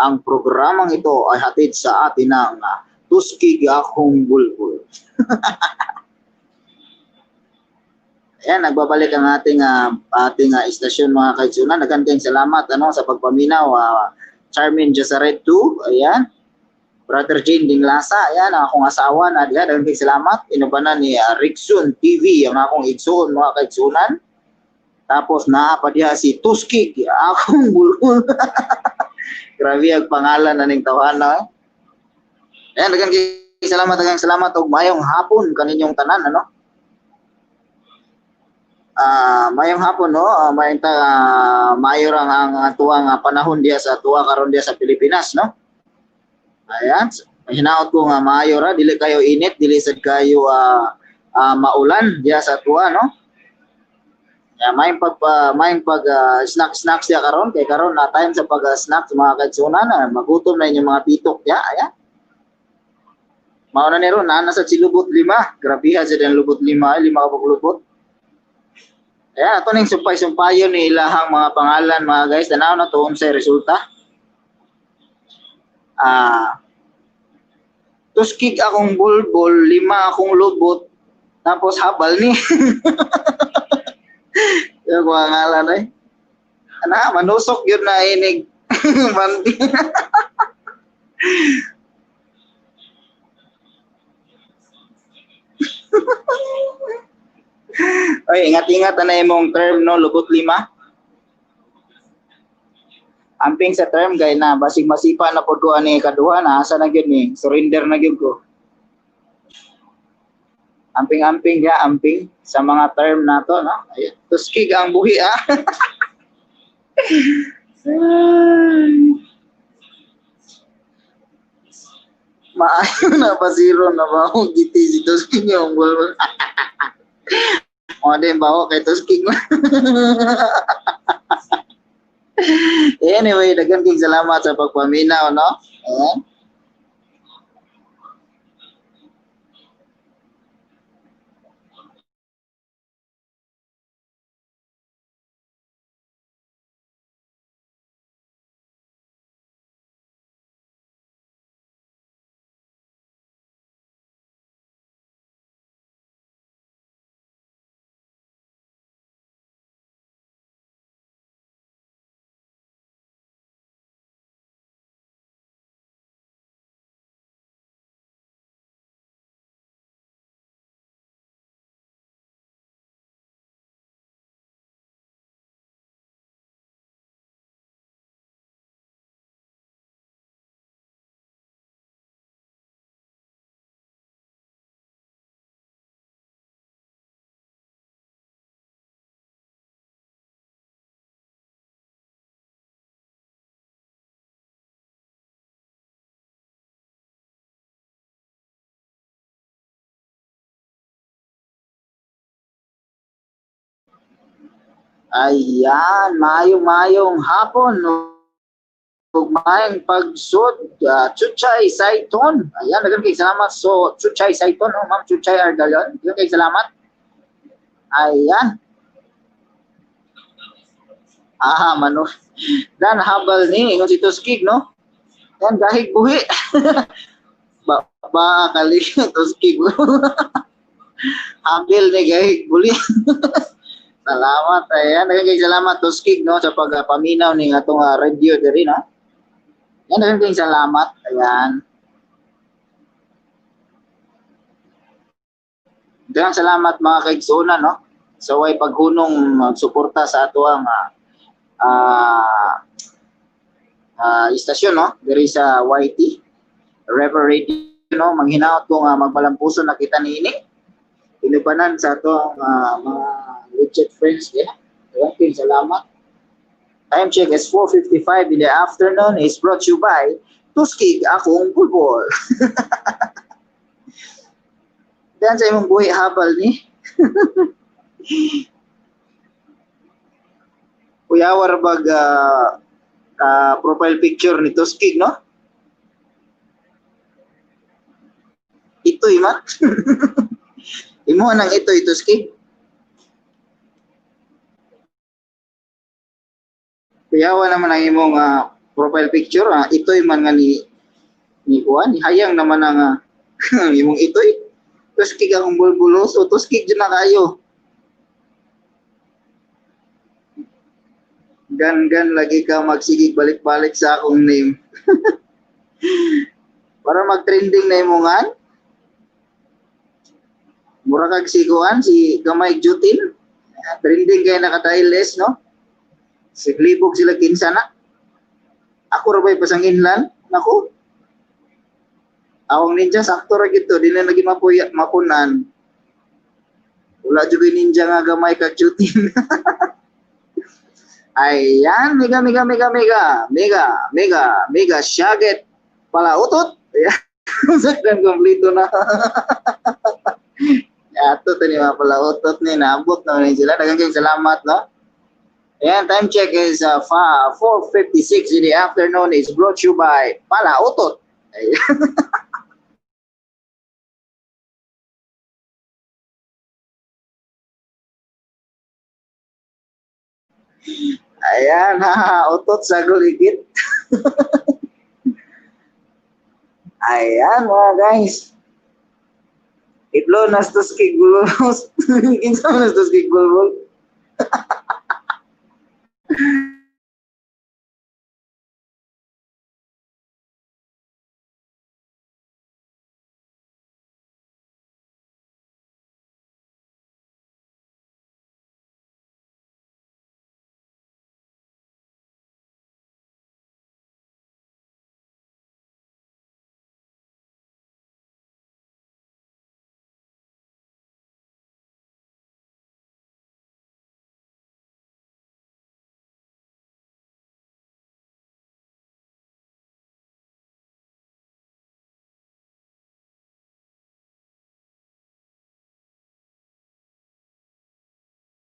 S1: Ang programang ito ay hatid sa atin ng Tuskig Akong Bulbul. Ayan, nagbabalik ang ating istasyon, mga kaigsuonan. Nagandang salamat, ano, sa pagpaminaw, Charmin Jasaret 2, ayan. Brother Jane Dinglasa, ayan, ang akong asawa na diha, daghang salamat. Inubanan ni Rickson TV, ang akong igsoon, mga kaigsuonan. Tapos naa pa diha si Tuskig, akong bulbul. Grabe ang pangalan na ning tawhana. Ayan, daghang salamat, daghang salamat og mayong hapon kaninyong tanan, ano? Mayong hapon, no? Mayong mayo ra ang tuwang panahon diha sa tuwa karon diha sa Pilipinas, no? Ayan, hinaot ko nga maayo ra, dili kayo init, dili sad kayo maulan diha sa tuwa, no? Ya, mayong pag snack snacks diha karon, kay karon na time sa pag snacks, mga kaigsuonan, magutom na inyong mga pitok diha, ayan. Mao na ni ron, naa na sa silubot 5. Grabiha sa diyang lubot 5, 5 ka lubot. Ayan, ito na yung sumpay-sumpayon ni ilahang mga pangalan, mga guys. Tanaw na to, unsay resulta. Tuskig akong bulbul, 5 akong lubot, tapos habal ni. Yung mga ngalan eh. Ana, manusok yun na inig. Bandi. Oy, ingat-ingat na imong term, no, lubot 5. Amping sa term gay na basig masipa na pud ko ani kaduha na asa na gyud ni, surrender na gyud ko. Amping-amping ya, amping sa mga term nato, no. Ayun, tuskig ang buhi, ah. Maayo na pasiro na ba akong giti si Tuskig yung bulbul. O, din ba ako kay Tuskig? Anyway, daghan kayong salamat sa pagpaminaw, no? Ayan. Ayan, maayong maayong hapon ug maayong pagsud, Chuchay Saiton. Ayan, daghang kay salamat. So, Chuchay Saiton, no? Ma'am Chuchay Argalion. Daghang kay salamat. Ayan. Ah, mano. Dan habal ni ingon si Tuskig, no? Yan gahig buhi. Ba ba kali Tuskig. Habil ni gahig buli. Salamat. Ayan, daghang kay salamat Tuskig, no, sa pagpaminaw ning atong radio diri, no. Yan, daghang kay salamat. Ayan. Daghang salamat mga kaigsuonan, no, sa way paghunong magsuporta sa atoang istasyon, no, diri sa YT River Radio, no. Manghinaot ko nga magmalampuson na kita niini inubanan sa atong mga legit friends yeah. Daghang salamat. Time check is 4:55 in the afternoon is brought to you by Tuskig akong bulbol. Dan sa imong buhi habal ni. Kuyawar bag profile picture ni Tuskig, no? Ito'y man. Imo nang ito'y Tuskig. Kuyawa naman ang imong profile picture, ito'y man nga ni kuan, ni hayang naman ang imong ito'y. Tuskig akong bulbulos o Tuskig dyan na kayo. Gan-gan lagi ka magsigig balik-balik sa akong name. Para mag-trending na imongan. Mura kag si kuan, si Gamay Jutin. Trending kay nakatailes, no? Siglibog sila kinsa na. Ako ra ba'y pasanginlan? Nako. Awang ninja sakto ra gito, di na lagi mapuya mapunan. Wala jud ninja nga gamay kag Jutin. Ayan, mega mega mega mega mega mega mega shaget pala utot. Ayan, sakdan kompleto na. Ato tani mga pala utot ni naabot na ni sila. Daghang kayong salamat, no? Ayan, time check is 4:56 in the afternoon is brought to you by Pala Utot. Ayan. Ayan, ha, utot sa guligit. Ayan, mga guys. Itlo nas Tuskig bulbul. Kinsa man nas Tuskig bulbul?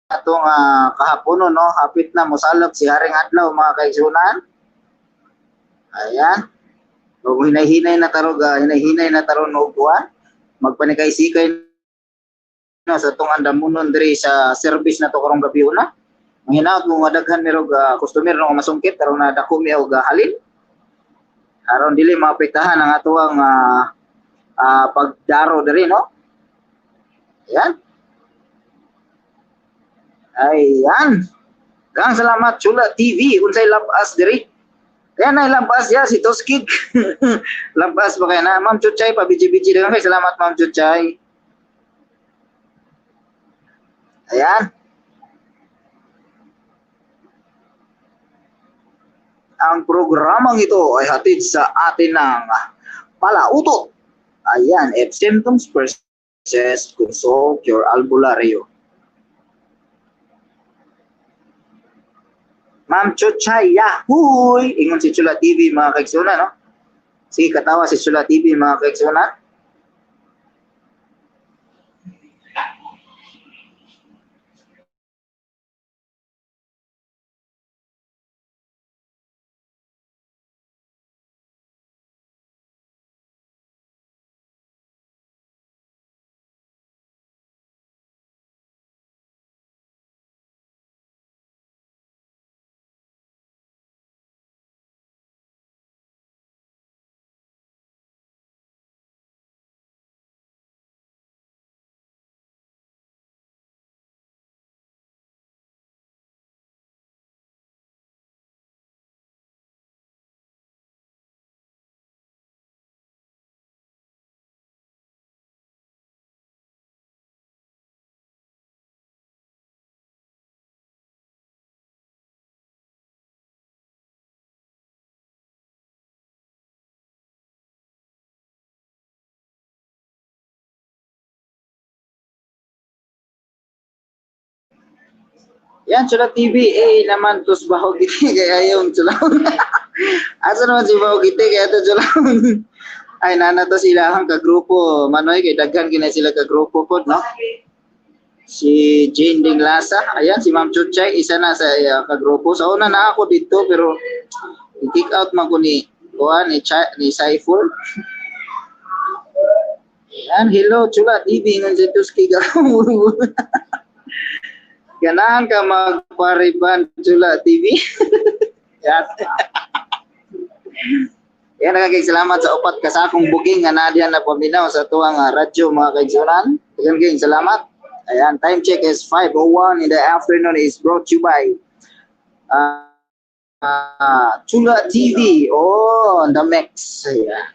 S1: Atong kahapon, no, hapit na mosalop si Haring Adlaw mga kaigsunan. Ayan. Ug hinay-hinay na tarog, hinay-hinay na taron og kuan. Magpanikay-sikay na sa atong andamunon diri sa service na to karong gabi una. Manghinaot mo nga daghan mirog customer no masungkit aron na dako mi og halin. Aron dili maapektahan ang atoang pagdaro diri, no. Ayan. Ayan. Daghang salamat Chula TV unsay labas diri. Kaya na labas ya si Tuskig. Labas ba kaya na Ma'am Chuchay pa biji-biji daghang kay salamat Ma'am Chuchay. Ayan. Ang programang ito ay hatid sa atin ng Palautot. Ayan, if symptoms persist, consult your albularyo. Ma'am Chuchay, yahooy! Ingon si Chula TV mga kaigsunan, no? Sige, katawa si Chula TV mga kaigsunan. Yan, Chula TV, eh, naman, tus bahog iti, kaya yung Chula. Asa naman si bahog iti, kaya to Chula. Ay, nana to sila ang kagrupo, Manoy, kay daghan kina sila kagrupo po, no? Si Jane Dinglasa, ayan, si Ma'am Chuchay, isa na sa kagrupo. Sa una na ako dito, pero i-kick out man ko ni, kuan, ni, ni Saiful. Ayan, hello, Chula TV, ngan si Tuski. Ganahan ka magpariban, Chula TV. Yan. Yan, nagagay salamat sa upat ka sakong booking nga na diyan na paminaw sa tuwang radyo, mga kaigsunan. Daghang kayong salamat. Ayan, time check is 5:01 in the afternoon is brought to you by Chula TV. Oh, the mix. Ayan.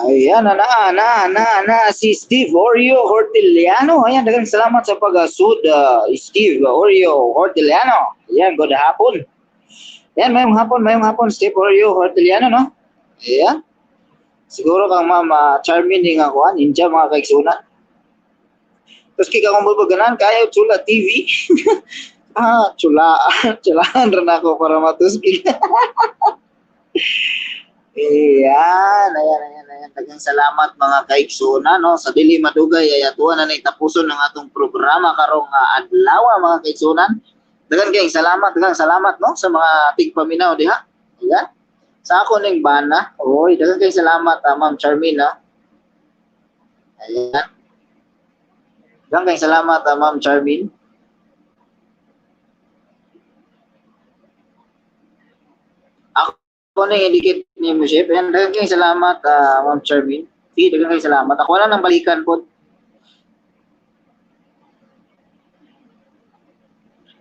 S1: Ayan, na, na, na, na, na, si Steve Oreo Hortiliano. Ayan, daghang salamat sa pag-sud, Steve Oreo Hortiliano. Ayan, good hapon. Ayan, mayong hapon, Steve Oreo Hortiliano, no? Ayan. Siguro kang Ma'am Charmin nga kuan, ninja mga kaigsunan. Tapos kika kung bulbaganan, kaya Chula TV. Ah, chula. Chulaan rin ako para matuski. Ayan, ayan, ayan, ayan. Daghang salamat mga kaigsunan, no? Sa dili madugay ay atuan na tapuson ang atong programa karong adlaw, mga kaigsunan. Daghang kayong salamat, daghang salamat, no, sa mga tigpaminaw diha. Ayan. Sa ako ning bana, oy, daghang kayong salamat, Ma'am Charmin, no? Ayan. Daghang kayong salamat, Ma'am Charmin. Ako na yung idikit ni mo, Chef. Ayan, daghang kayong salamat, Ma'am Charmin. Sige, daghang kayong salamat. Ako lang nang balikan po.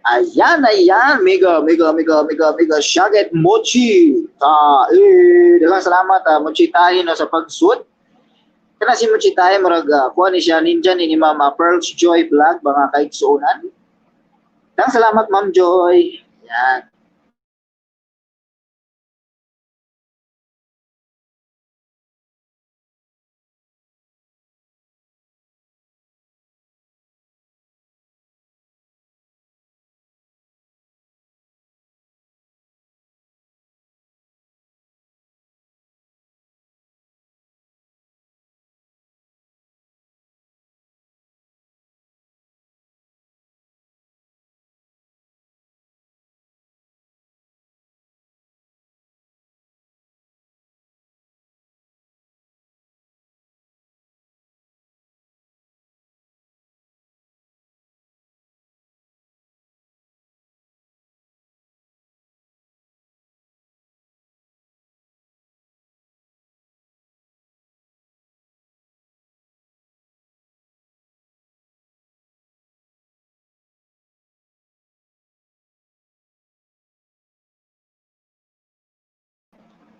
S1: Ayan, ayan. Mega, mega, mega, mega, mega. Shaget Mochi. Ta, eh, daghang salamat, Mochi tayo na sa pagsud. Kana si Mochi tayo, marag, kuha ni siya, ninja ni Mama Pearl's Joy Vlog, mga kaigsuunan. Daghang salamat, Ma'am Joy. Ayan.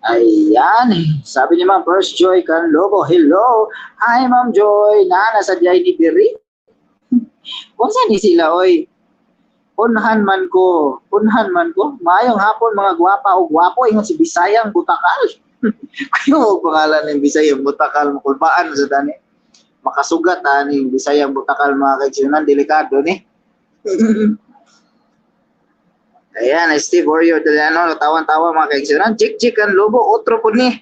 S1: Ayan, sabi ni Ma'am First Joy Canlobo, hello. Hi, Ma'am Joy, na nasa diyay ni Biri. Unsa ni sila oy? Unhan man ko, unhan man ko. Maayong hapon, mga gwapa o gwapo, ingon si Bisayang Butakal. Kuyo pangalan ng Bisayang Butakal, makulbaan sa dani. Makasugat ani Bisayang Butakal, mga kaigsunan, delikado ni. Ayan, Steve Warrior Deliano, tawan-tawa, mga kaigsunan. Jik Jik ang lobo, otro po ni.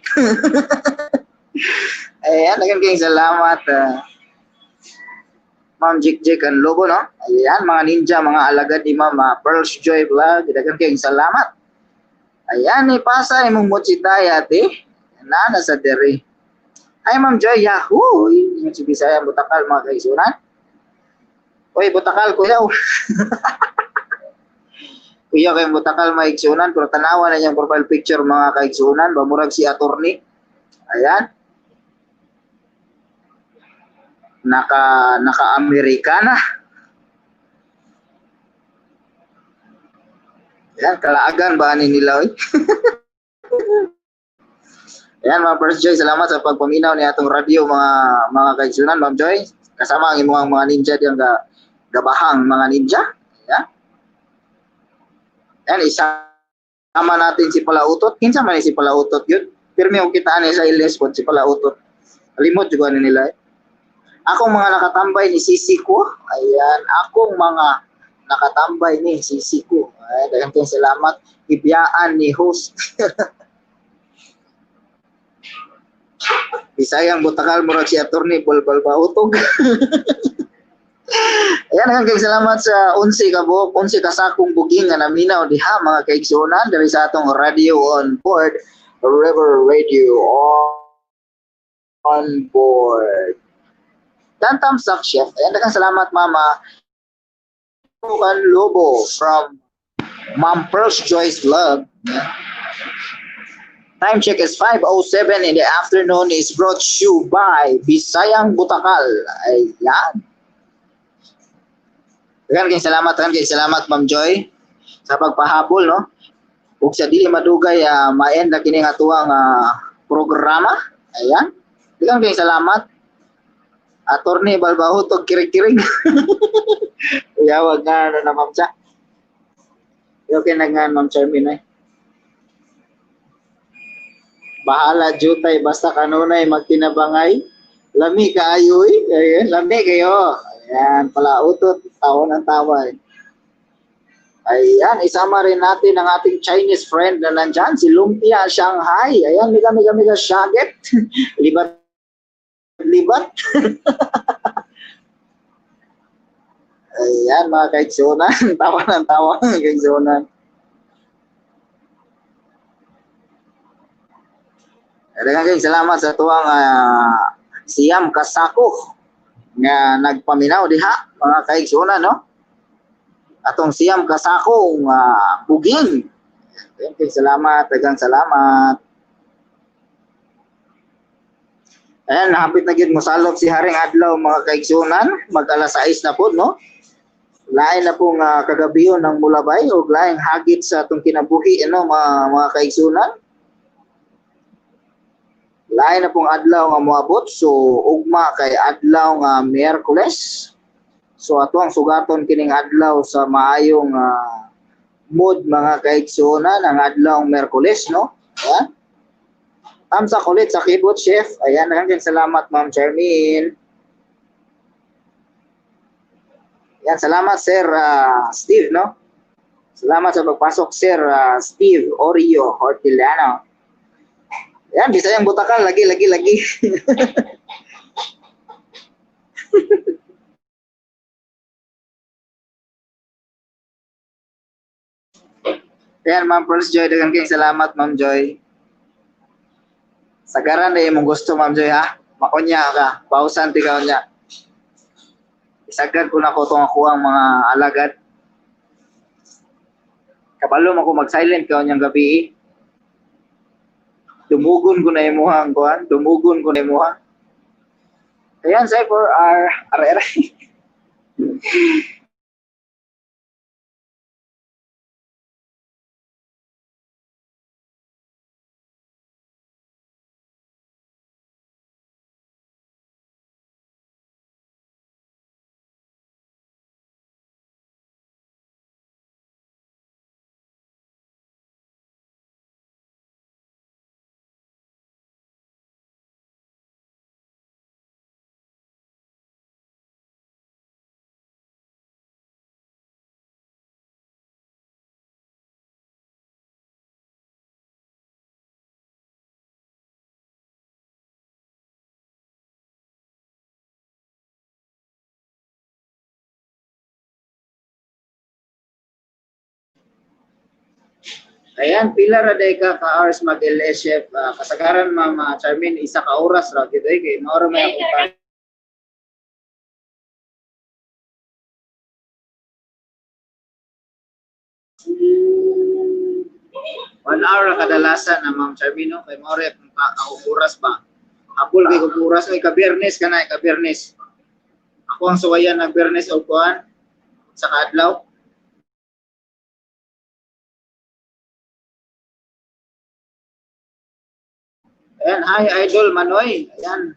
S1: Ayan, daghang kayong salamat. Ma'am Jik Jik ang lobo, no? Ayan, mga ninja, mga alagad ni Ma'am Pearls Joy Vlog. Daghang kayong salamat. Ayan, ipasa imong mochitay, ate. Na, nasa dere. Ay, Ma'am Joy, yahoo! Yung si Bisaya, Butakal, mga kaigsunan. Uy, Butakal, kuya. Kuya kay Butakal, maigsunan, pero tanawa na niyang profile picture, mga kaigsunan, bamurag si attorney. Ayan. Naka-Amerikana. Ayan, kalaagan ba ni nila oy? Ayan, Ma'am First Joy, salamat sa pagpaminaw ni atong radyo, mga kaigsunan, Ma'am Joy. Kasama ang imong mga ninja diyang gabahang mga ninja. Ayan. Ayan, isama natin si Palautot. Kinsa man si Palautot yun? Pirmi og kitaan ni sa LS pod si Palautot. Limot jud ani nila. Eh. Akong mga nakatambay ni Sisi ko. Ayan, akong mga nakatambay ni Sisi ko. Ayan, daghang kayong salamat. Ibiyaan ni host. Bisayang Butakal, murag si attorney Balbal Bautog. Ayan, daghang kayong salamat sa 11 ka buok, 11 ka sakong buging nga naminaw diha, mga kaigsuonan, diri sa atong radio on board, River Radio on board. Dan thumbs up, chef. Ayan, daghang salamat, Mama Kan Lobo from Ma'am Pearls Joyce Vlog. Time check is 5:07 in the afternoon is brought to you by Bisayang Butakal. Ayan. Daghang kayong salamat, Ma'am Joy, sa pagpahabol, no? Ug sa dili madugay, ma-end na kini nga tuwang programa. Ayan. Daghang kayong salamat. Attorney Balbahutog kirig-kirig. Uyawag nga na Ma'am Cha. Okay na nga, Ma'am Charmin, eh. Bahala jutay basta kanunay magtinabangay. Lami kaayo eh. Ayan, lami kayo. Ayan, pala utot, tawa ng tawa eh. Ayan, isama rin natin ang ating Chinese friend na nandyan, si Lumpia Shanghai. Ayan, mega mega mega shaget. Libat libat. Ayan, mga kaigsunan. Tawa ng tawa, mga kaigsunan. Daghang salamat sa tuwang Siam Kasako nga nagpaminaw diha, mga kaigsunan, no? Atong Siam Kasako nga buging. Daghang salamat, daghang salamat. Ayan, hapit na gyud mosalop si Haring Adlaw, mga kaigsunan, mag alas 6 na po, no? Lain na pong kagabion ng mulabay o laing hagit sa atong kinabuhi, ano, mga kaigsunan. Lain na pong adlaw nga moabot, so ugma kay adlaw nga Miyerkules. So ato ang sugaton kining adlaw sa maayong mood, mga kaigsunan, ang adlaw Miyerkules, no? Ayan. Tamsak ulit sa keyboard, chef. Ayan, daghang salamat, Ma'am Charmaine. Ayan, salamat, Sir Steve, no? Salamat sa pagpasok, Sir Steve Orio Hortilano. Ayan, Bisayang Butakal, lagi, lagi, lagi. Ayan, Ma'am Pearls Joy, daghang kayong salamat, Ma'am Joy. Sagaran na imong gusto, Ma'am Joy, ha? Makunya ka, pausan ti ka niya. Isagad ko na ko itong akuang mga alagad. Kabalo mo ko mag-silent ka niyang gabi. Dumugon ko na imuha ang kuan, dumugon ko na imuha. Ayan, Cypher R, R, R. Ayan, pila ra day ka ka hours mag LS, chef? Kasagaran, Ma'am Charmaine, isa ka oras ra gyud eh, kay mao ra may akong 1 hour ra kadalasan na, Ma'am Charmaine, no? Kay mao ra akong akong oras ba. Apol kay kog oras ay ka-Biyernes ka na, ka-Biyernes. Ako ang suwayan ng Biyernes og kuan sa kaadlaw. Ayan, hi Idol Manoy. Ayan,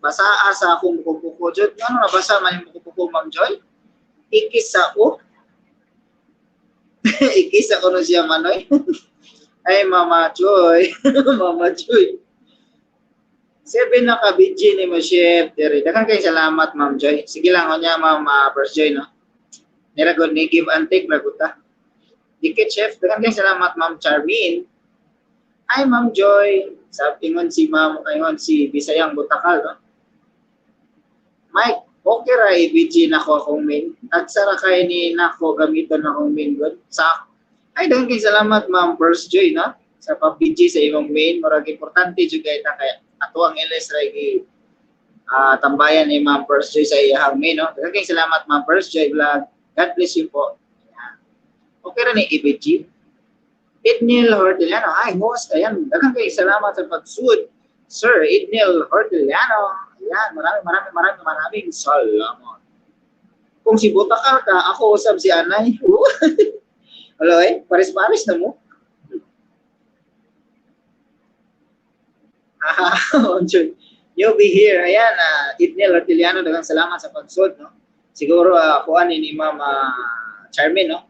S1: basaa sa akong buko-buko. Jud, ano nabasa man yung buko-buko, Ma'am Joy? Ikis sa o. Ikis ako no siya, Manoy. Ay, Mama Joy. Mama Joy. Seven na ka BG ni mo, Chef Terry. Daghang kay salamat, Ma'am Joy. Sige lang unya, Ma'am First Joy, no. Nira gud ni give and take ra gud ta. Dikit, Chef. Daghang kay salamat, Ma'am Charmaine. Ay, Ma'am Joy. Sabi ingon si Ma'am, ingon si Bisayang Butakal, no? Mike, okay ra i-BG nako akong main. Tagsara kay ni nako gamiton akong main god. Sa Ay, daghang kay salamat, Ma'am First Joy, no? Sa pag-BG sa imong main, murag importante jud kay ta kay ato ang LS ra gi tambayan ni Ma'am First Joy sa iyahang main, no? Daghang kay salamat, Ma'am First Joy Vlog. God bless you po. Ayan. Okay ra ni i-BG. Idnil Hortiliano, hi host. Ayan, daghang kay salamat sa pagsud. Sir Idnil Hortiliano. Ayan, maraming maraming maraming maraming salamat. Kung si Butakal ka, ako usab si Anay. Hello eh, pares-pares na mo. Ah, you'll be here. Ayan, Idnil Hortiliano, daghang salamat sa pagsud, no? Siguro kuan ni Ma'am Charmaine, no?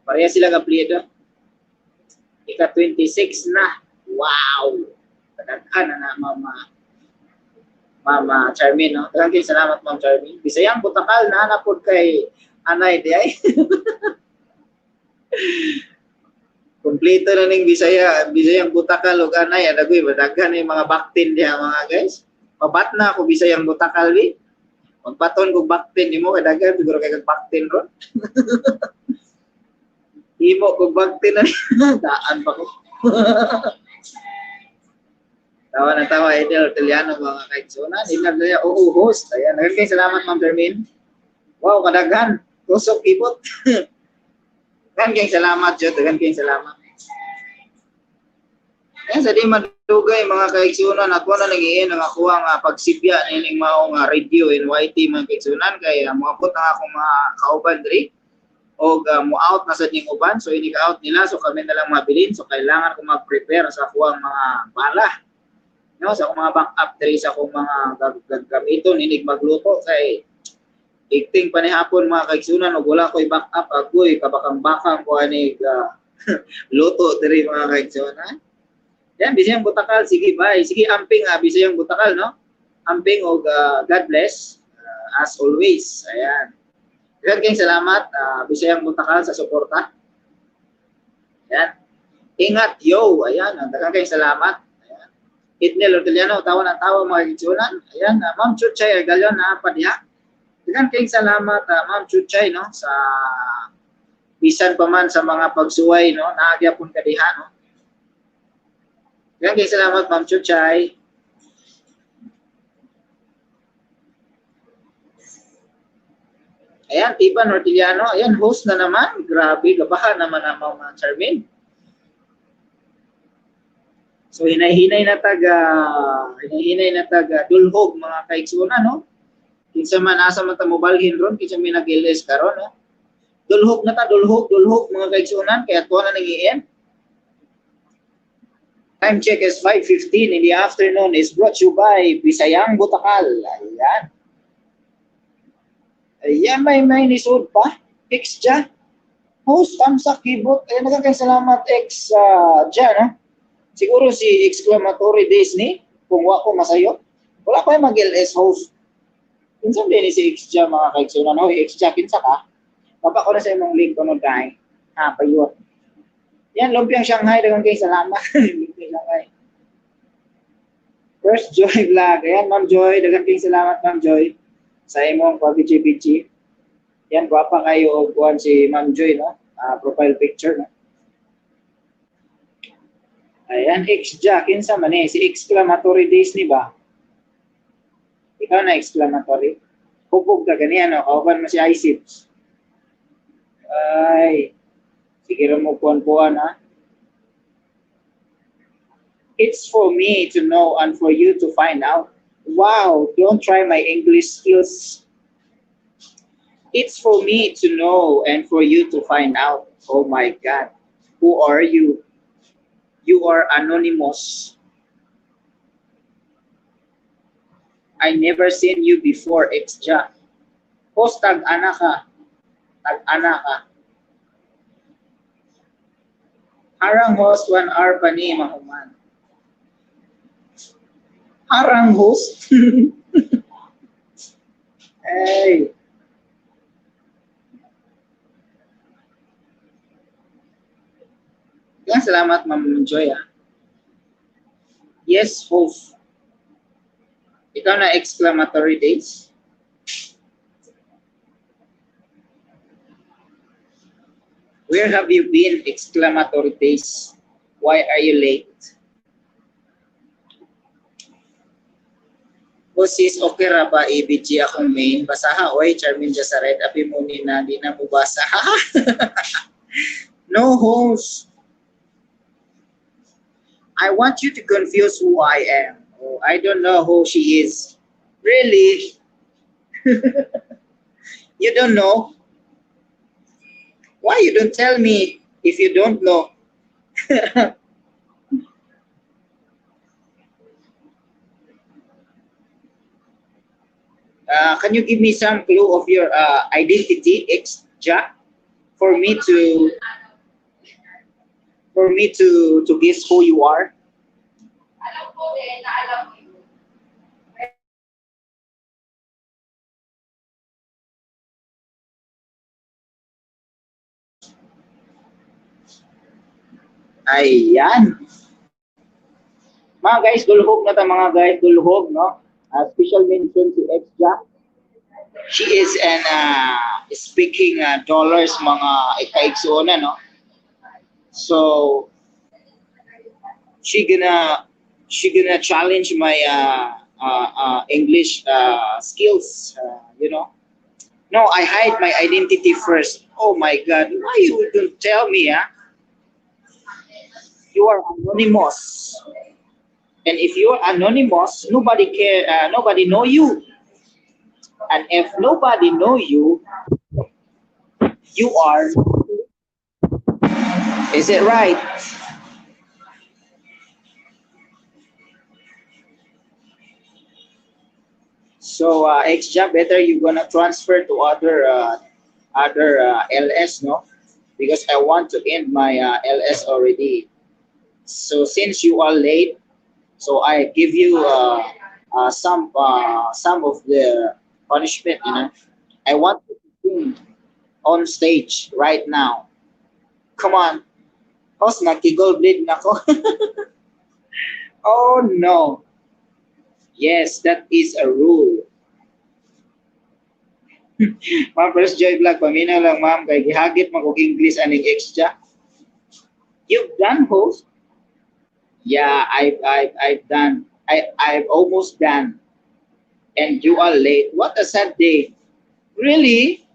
S1: Pareha sila ka apelyido. Ika 26 na. Wow! Kadaghan na na Mama Charmaine, no? Daghang kay salamat, Ma'am Charmaine. Bisayang Butakal na napod kay Anay di ay. Kompleto na ning Bisaya, Bisayang Butakal ug Anay, adagoy daghan ni mga baktin diha, mga guys. Pabat na ako Bisayang Butakal bi. Magbaton kog baktin nimo kay daghan siguro kay kag baktin ron. Himo kog baktin na daan pa ko. Tawa na tawa, Edel Teliano, mga kaigsunan. Inag na oo, host. Ayan, daghang salamat, Ma'am Termin. Wow, kadaghan. Tusok ibot. Daghang kay salamat, Jud. Daghang kay salamat. Ayan, sa di madugay, mga kaigsunan, ako na nangiin ang ako ang pagsibya nining mao nga radio NYT, mga kaigsunan, kay moabot ang akong mga kauban diri og mo-out na sa ning uban, so inig out nila, so kami na lang mabilin, so kailangan ko mag-prepare sa akuang mga bala, no, sa akong mga backup diri, sa akong mga gagamiton inig magluto, kay igting pa ni hapon, mga kaigsunan, ug wala ko'y backup, agoy kabakang-bakang ko anig luto diri, mga kaigsunan. Yan, Bisayang Butakal, sige, bye. Sige, amping, Bisayang Butakal, no? Amping og God bless as always. Ayan. Daghang kayong salamat, Bisayang Butakal, sa suporta. Ayan. Ingat, yo. Ayan, daghang kayong salamat. Ayan. Idnel Orteliano, tawa ng tawa, mga kaigsunan. Ayan, Ma'am Chuchay Argalion na padiha. Daghang kayong salamat, Ma'am Chuchay, no, sa bisan pa man sa mga pagsuway, no, naagyapon ka diha, no. Daghang kayong salamat, Ma'am Chuchay. Ayan, Tiban Orteliano. Ayan, host na naman. Grabe, gabahan naman ang Ma'am Charmaine. So, hinay-hinay na taga dulhog, mga kaigsunan, no? Kinsa man asa man ta mobalhin ron, kinsa may nag-LS karon, no? Dulhog na ta, dulhog, dulhog, mga kaigsunan, kaya tuwa na nang Time check is 5:15 in the afternoon is brought to you by Bisayang Butakal. Ayan. Ayan, may nisod pa. X dyan. Host, tamsak, keyboard. Ayan, nagkakay salamat, X dyan, ha? Siguro si exclamatory days ni, kung wa ko masayo. Wala pa yung mag-LS host. Kinsa din si X dyan, mga kaigsunan? Hoy, X dyan, kinsa ka? Baba ko na sa imong link kuno dai. Ha, payot. Yan, Lumpiang Shanghai, daghang kay salamat. Lumpiang Shanghai. First Joy Vlog. Ayan, Ma'am Joy, daghang kay salamat, Ma'am Joy, sa imong pag-BG. Yan, gwapa kayo og kuan si Ma'am Joy, no? Profile picture, no? Ayan, ex-Jack. Kinsa man eh? Si exclamatory days ni ba? Ikaw na exclamatory? Hubog ka ganiyan, no? Kauban mo si ISIPS. Ay, sige ra mo kuan-kuan, ha? It's for me to know and for you to find out. Wow, don't try my English skills. It's for me to know and for you to find out. Oh my God. Who are you? You are anonymous. I never seen you before, ex-ja. Host, tag-ana ka. Tag-ana ka. Harang host, 1 hour pa ni mahuman. Harang host? Hey. Yan, salamat, Ma'am Joy. Ah. Yes, hope. Ikaw na exclamatory days? Where have you been, exclamatory days? Why are you late? O sis, okay ra ba ABG akong main? Basaha, oy, Charmin Jasaret, abi mo ni na, di na mo basa. No host. I want you to confuse who I am. Oh, I don't know who she is. Really? You don't know? Why you don't tell me if you don't know? Can you give me some clue of your identity, ex Jack, for me to guess who you are?
S2: Alam ko din na alam mo yun.
S1: Ayan. Mga guys, dulhog na ta mga guys, dulhog, no? Special mention si ex Jack. She is an speaking dollars mga ikaigsuonan, no? So she gonna challenge my English skills. No, I hide my identity first. Oh my God, why you don't tell me, huh? You are anonymous. And if you're anonymous, nobody care, nobody know you. And if nobody know you, you are. Is it right? So, XJA, better you gonna transfer to other LS, no? Because I want to end my LS already. So since you are late, so I give you some of the punishment. I want you to sing on stage right now. Come on. Host, nakigol bleed na ko. Oh no. Yes, that is a rule. Ma'am First Joy Vlog, paminaw lang ma'am, kay gihagit man kog English aning extra. You've done, host? Yeah, I've done. I've almost done. And you are late. What a sad day. Really?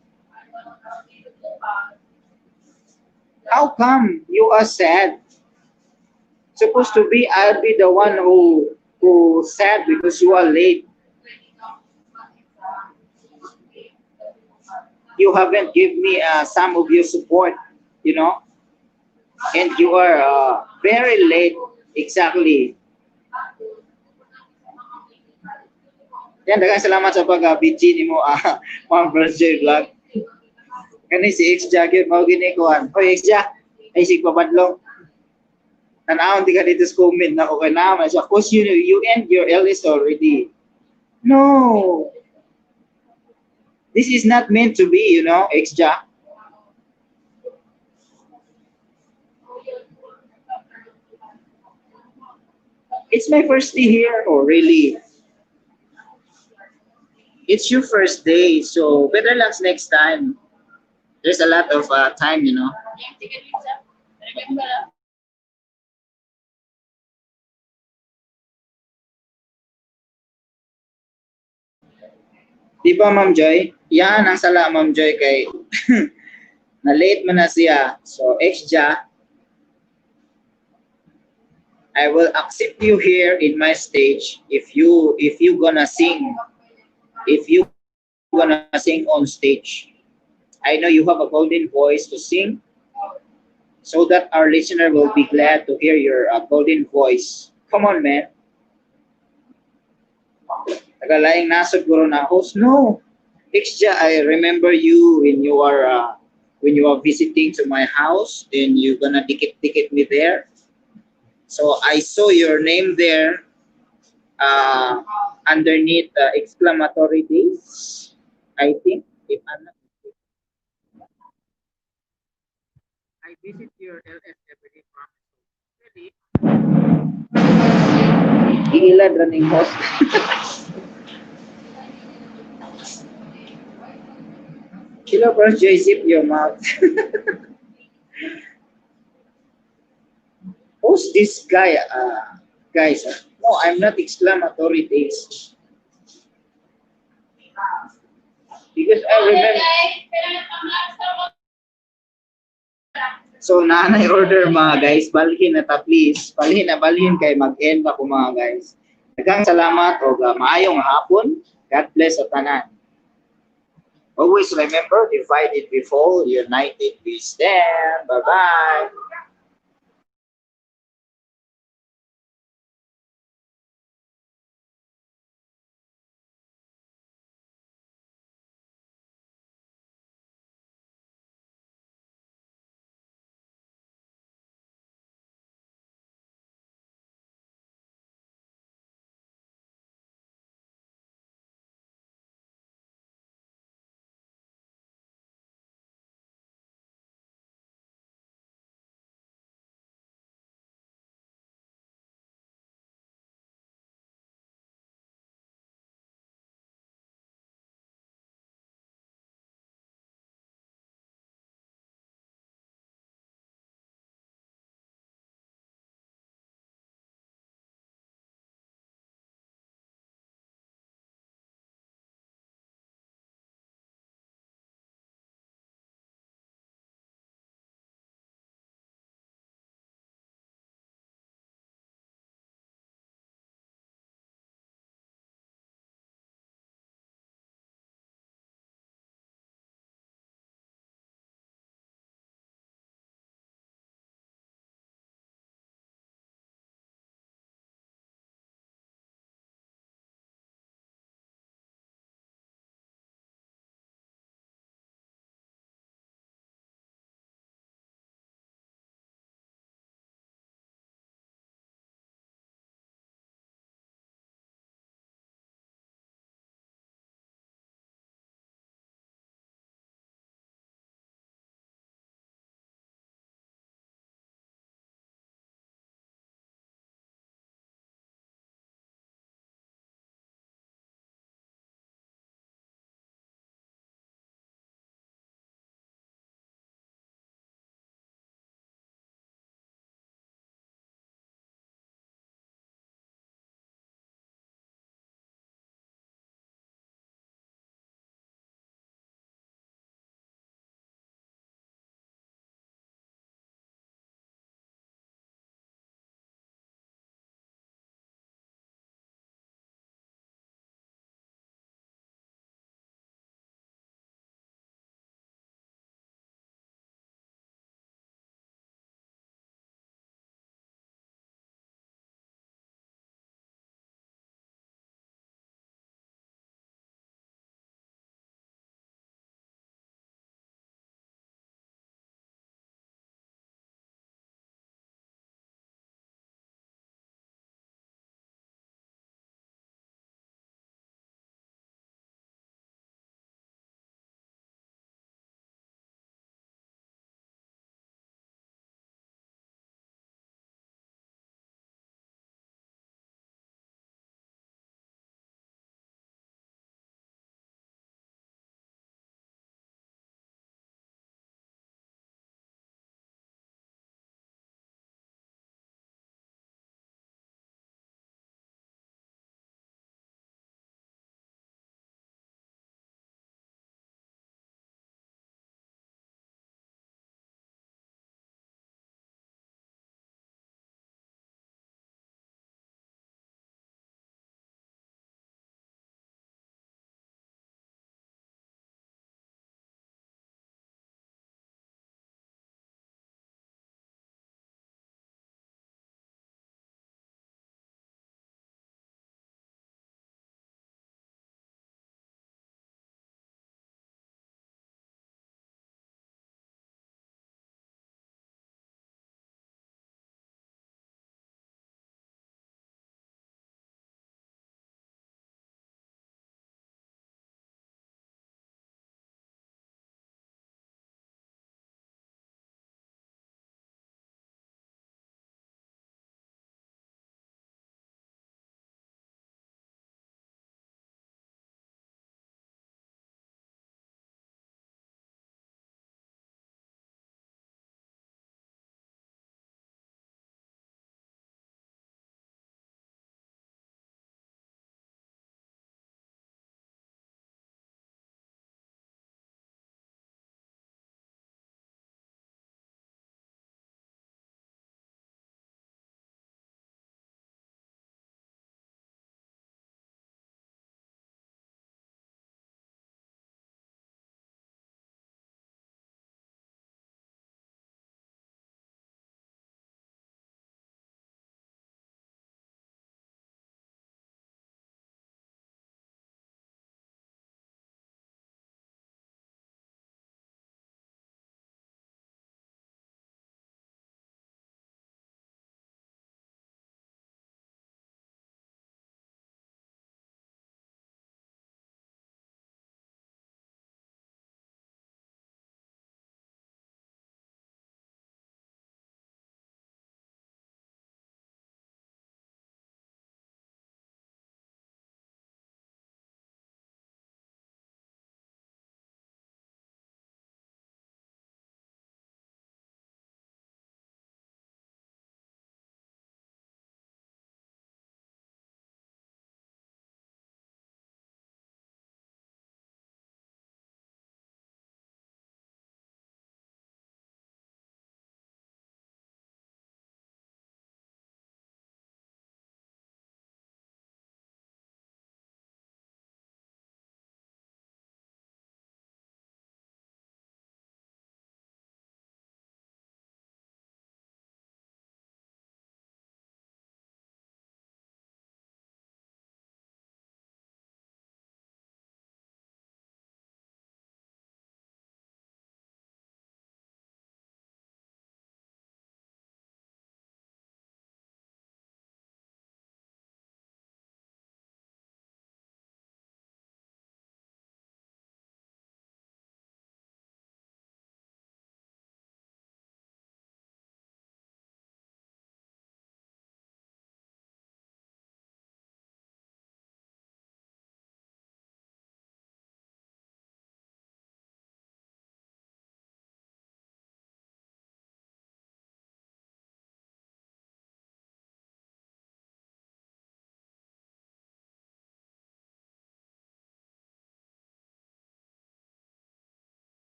S1: How come you are sad? Supposed to be I'll be the one who sad because you are late. You haven't given me some of your support, and you are very late. Exactly. Yan, daghang salamat sa pag-BG nimo, Ma'am First Joy Vlog. Kani si X Jagger, mao gini kuan. Hoy X Ja, ay sig pabadlong. Tan-awon di ka dito sa comment nako kay naa siya. Cause you end your LS already. No. This is not meant to be, X Ja. It's my first day here. Oh, really? It's your first day, so better luck next time. There's a lot of time.
S2: Remember.
S1: Di ba, Ma'am Joy? Yan ang sala, Ma'am Joy, kay na late man na siya. So, exja, I will accept you here in my stage if you gonna sing, if you gonna sing on stage. I know you have a golden voice to sing so that our listener will be glad to hear your golden voice. Come on, man. Tagalaing nasod guro na host. No. Exja, I remember you when you are visiting to my house, then you gonna dikit-dikit me there. So I saw your name there underneath the exclamatory days. I think, if I'm not mistaken. I visit your LS every day, promise. Really? Iilad running host. Hello, Bro Joy, zip your mouth. Who's this guy? Guys, no, I'm not exclamatory days. Because I remember, so naanay order, mga guys, balhin na ta, please. Balhin na, balhin kay mag-end ako, mga guys. Daghang salamat og maayong hapon. God bless sa tanan. Always remember, divided we fall, united we stand. Bye-bye.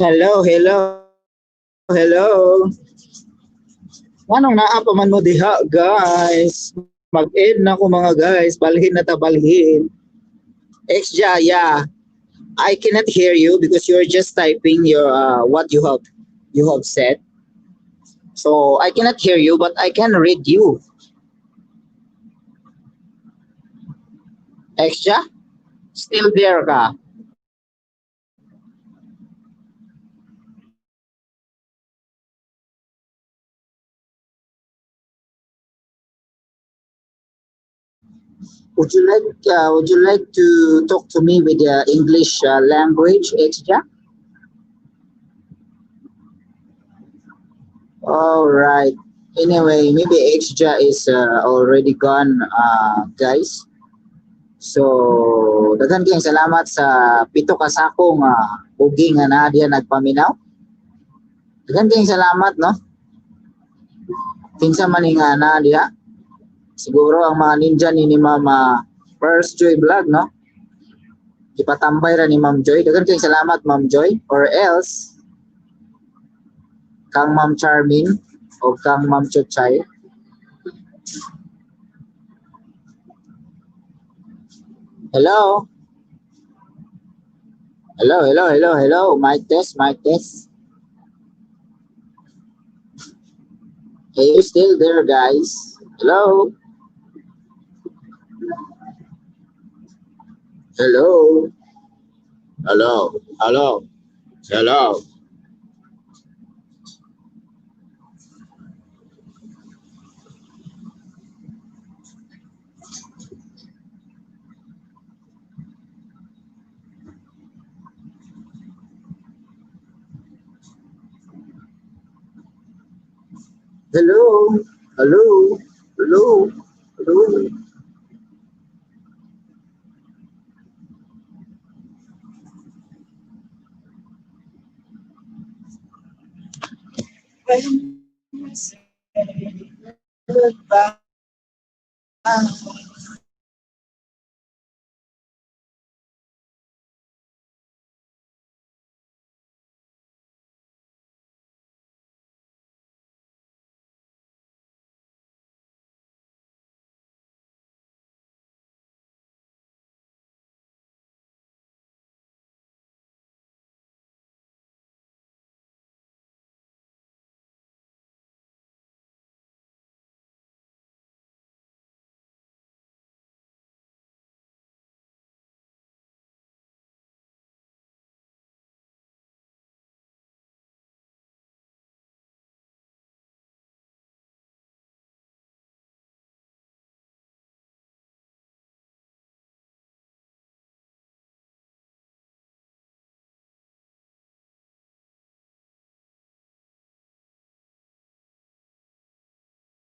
S1: Hello, hello, hello. Anong naa pa man mo diha, guys? Mag-end na ko, mga guys. Balhin na ta, balhin. Exja, yeah. I cannot hear you because you're just typing your what you have said. So I cannot hear you, but I can read you. Exja, still there ka? Would you like to talk to me with the English language, Exja? All right. Anyway, maybe Exja is already gone, guys. So, daghan kayong salamat sa pito ka sakong bugi nga naa diha nagpaminaw. Daghan kayong salamat, no? Kinsa man ni nga naa diha? Siguro ang mga ninja ni Ma'am First Joy Vlog, no? Ipatambay ra ni Ma'am Joy. Daghan kayong salamat, Ma'am Joy. Or else, kang Ma'am Charming o kang Ma'am Chochay. Hello? Hello, hello, hello, hello. Mic test, mic test. Are you still there, guys? Hello? Hello? Hello? Hello? Hello? Hello? Hello? Hello? Hello? When you say goodbye.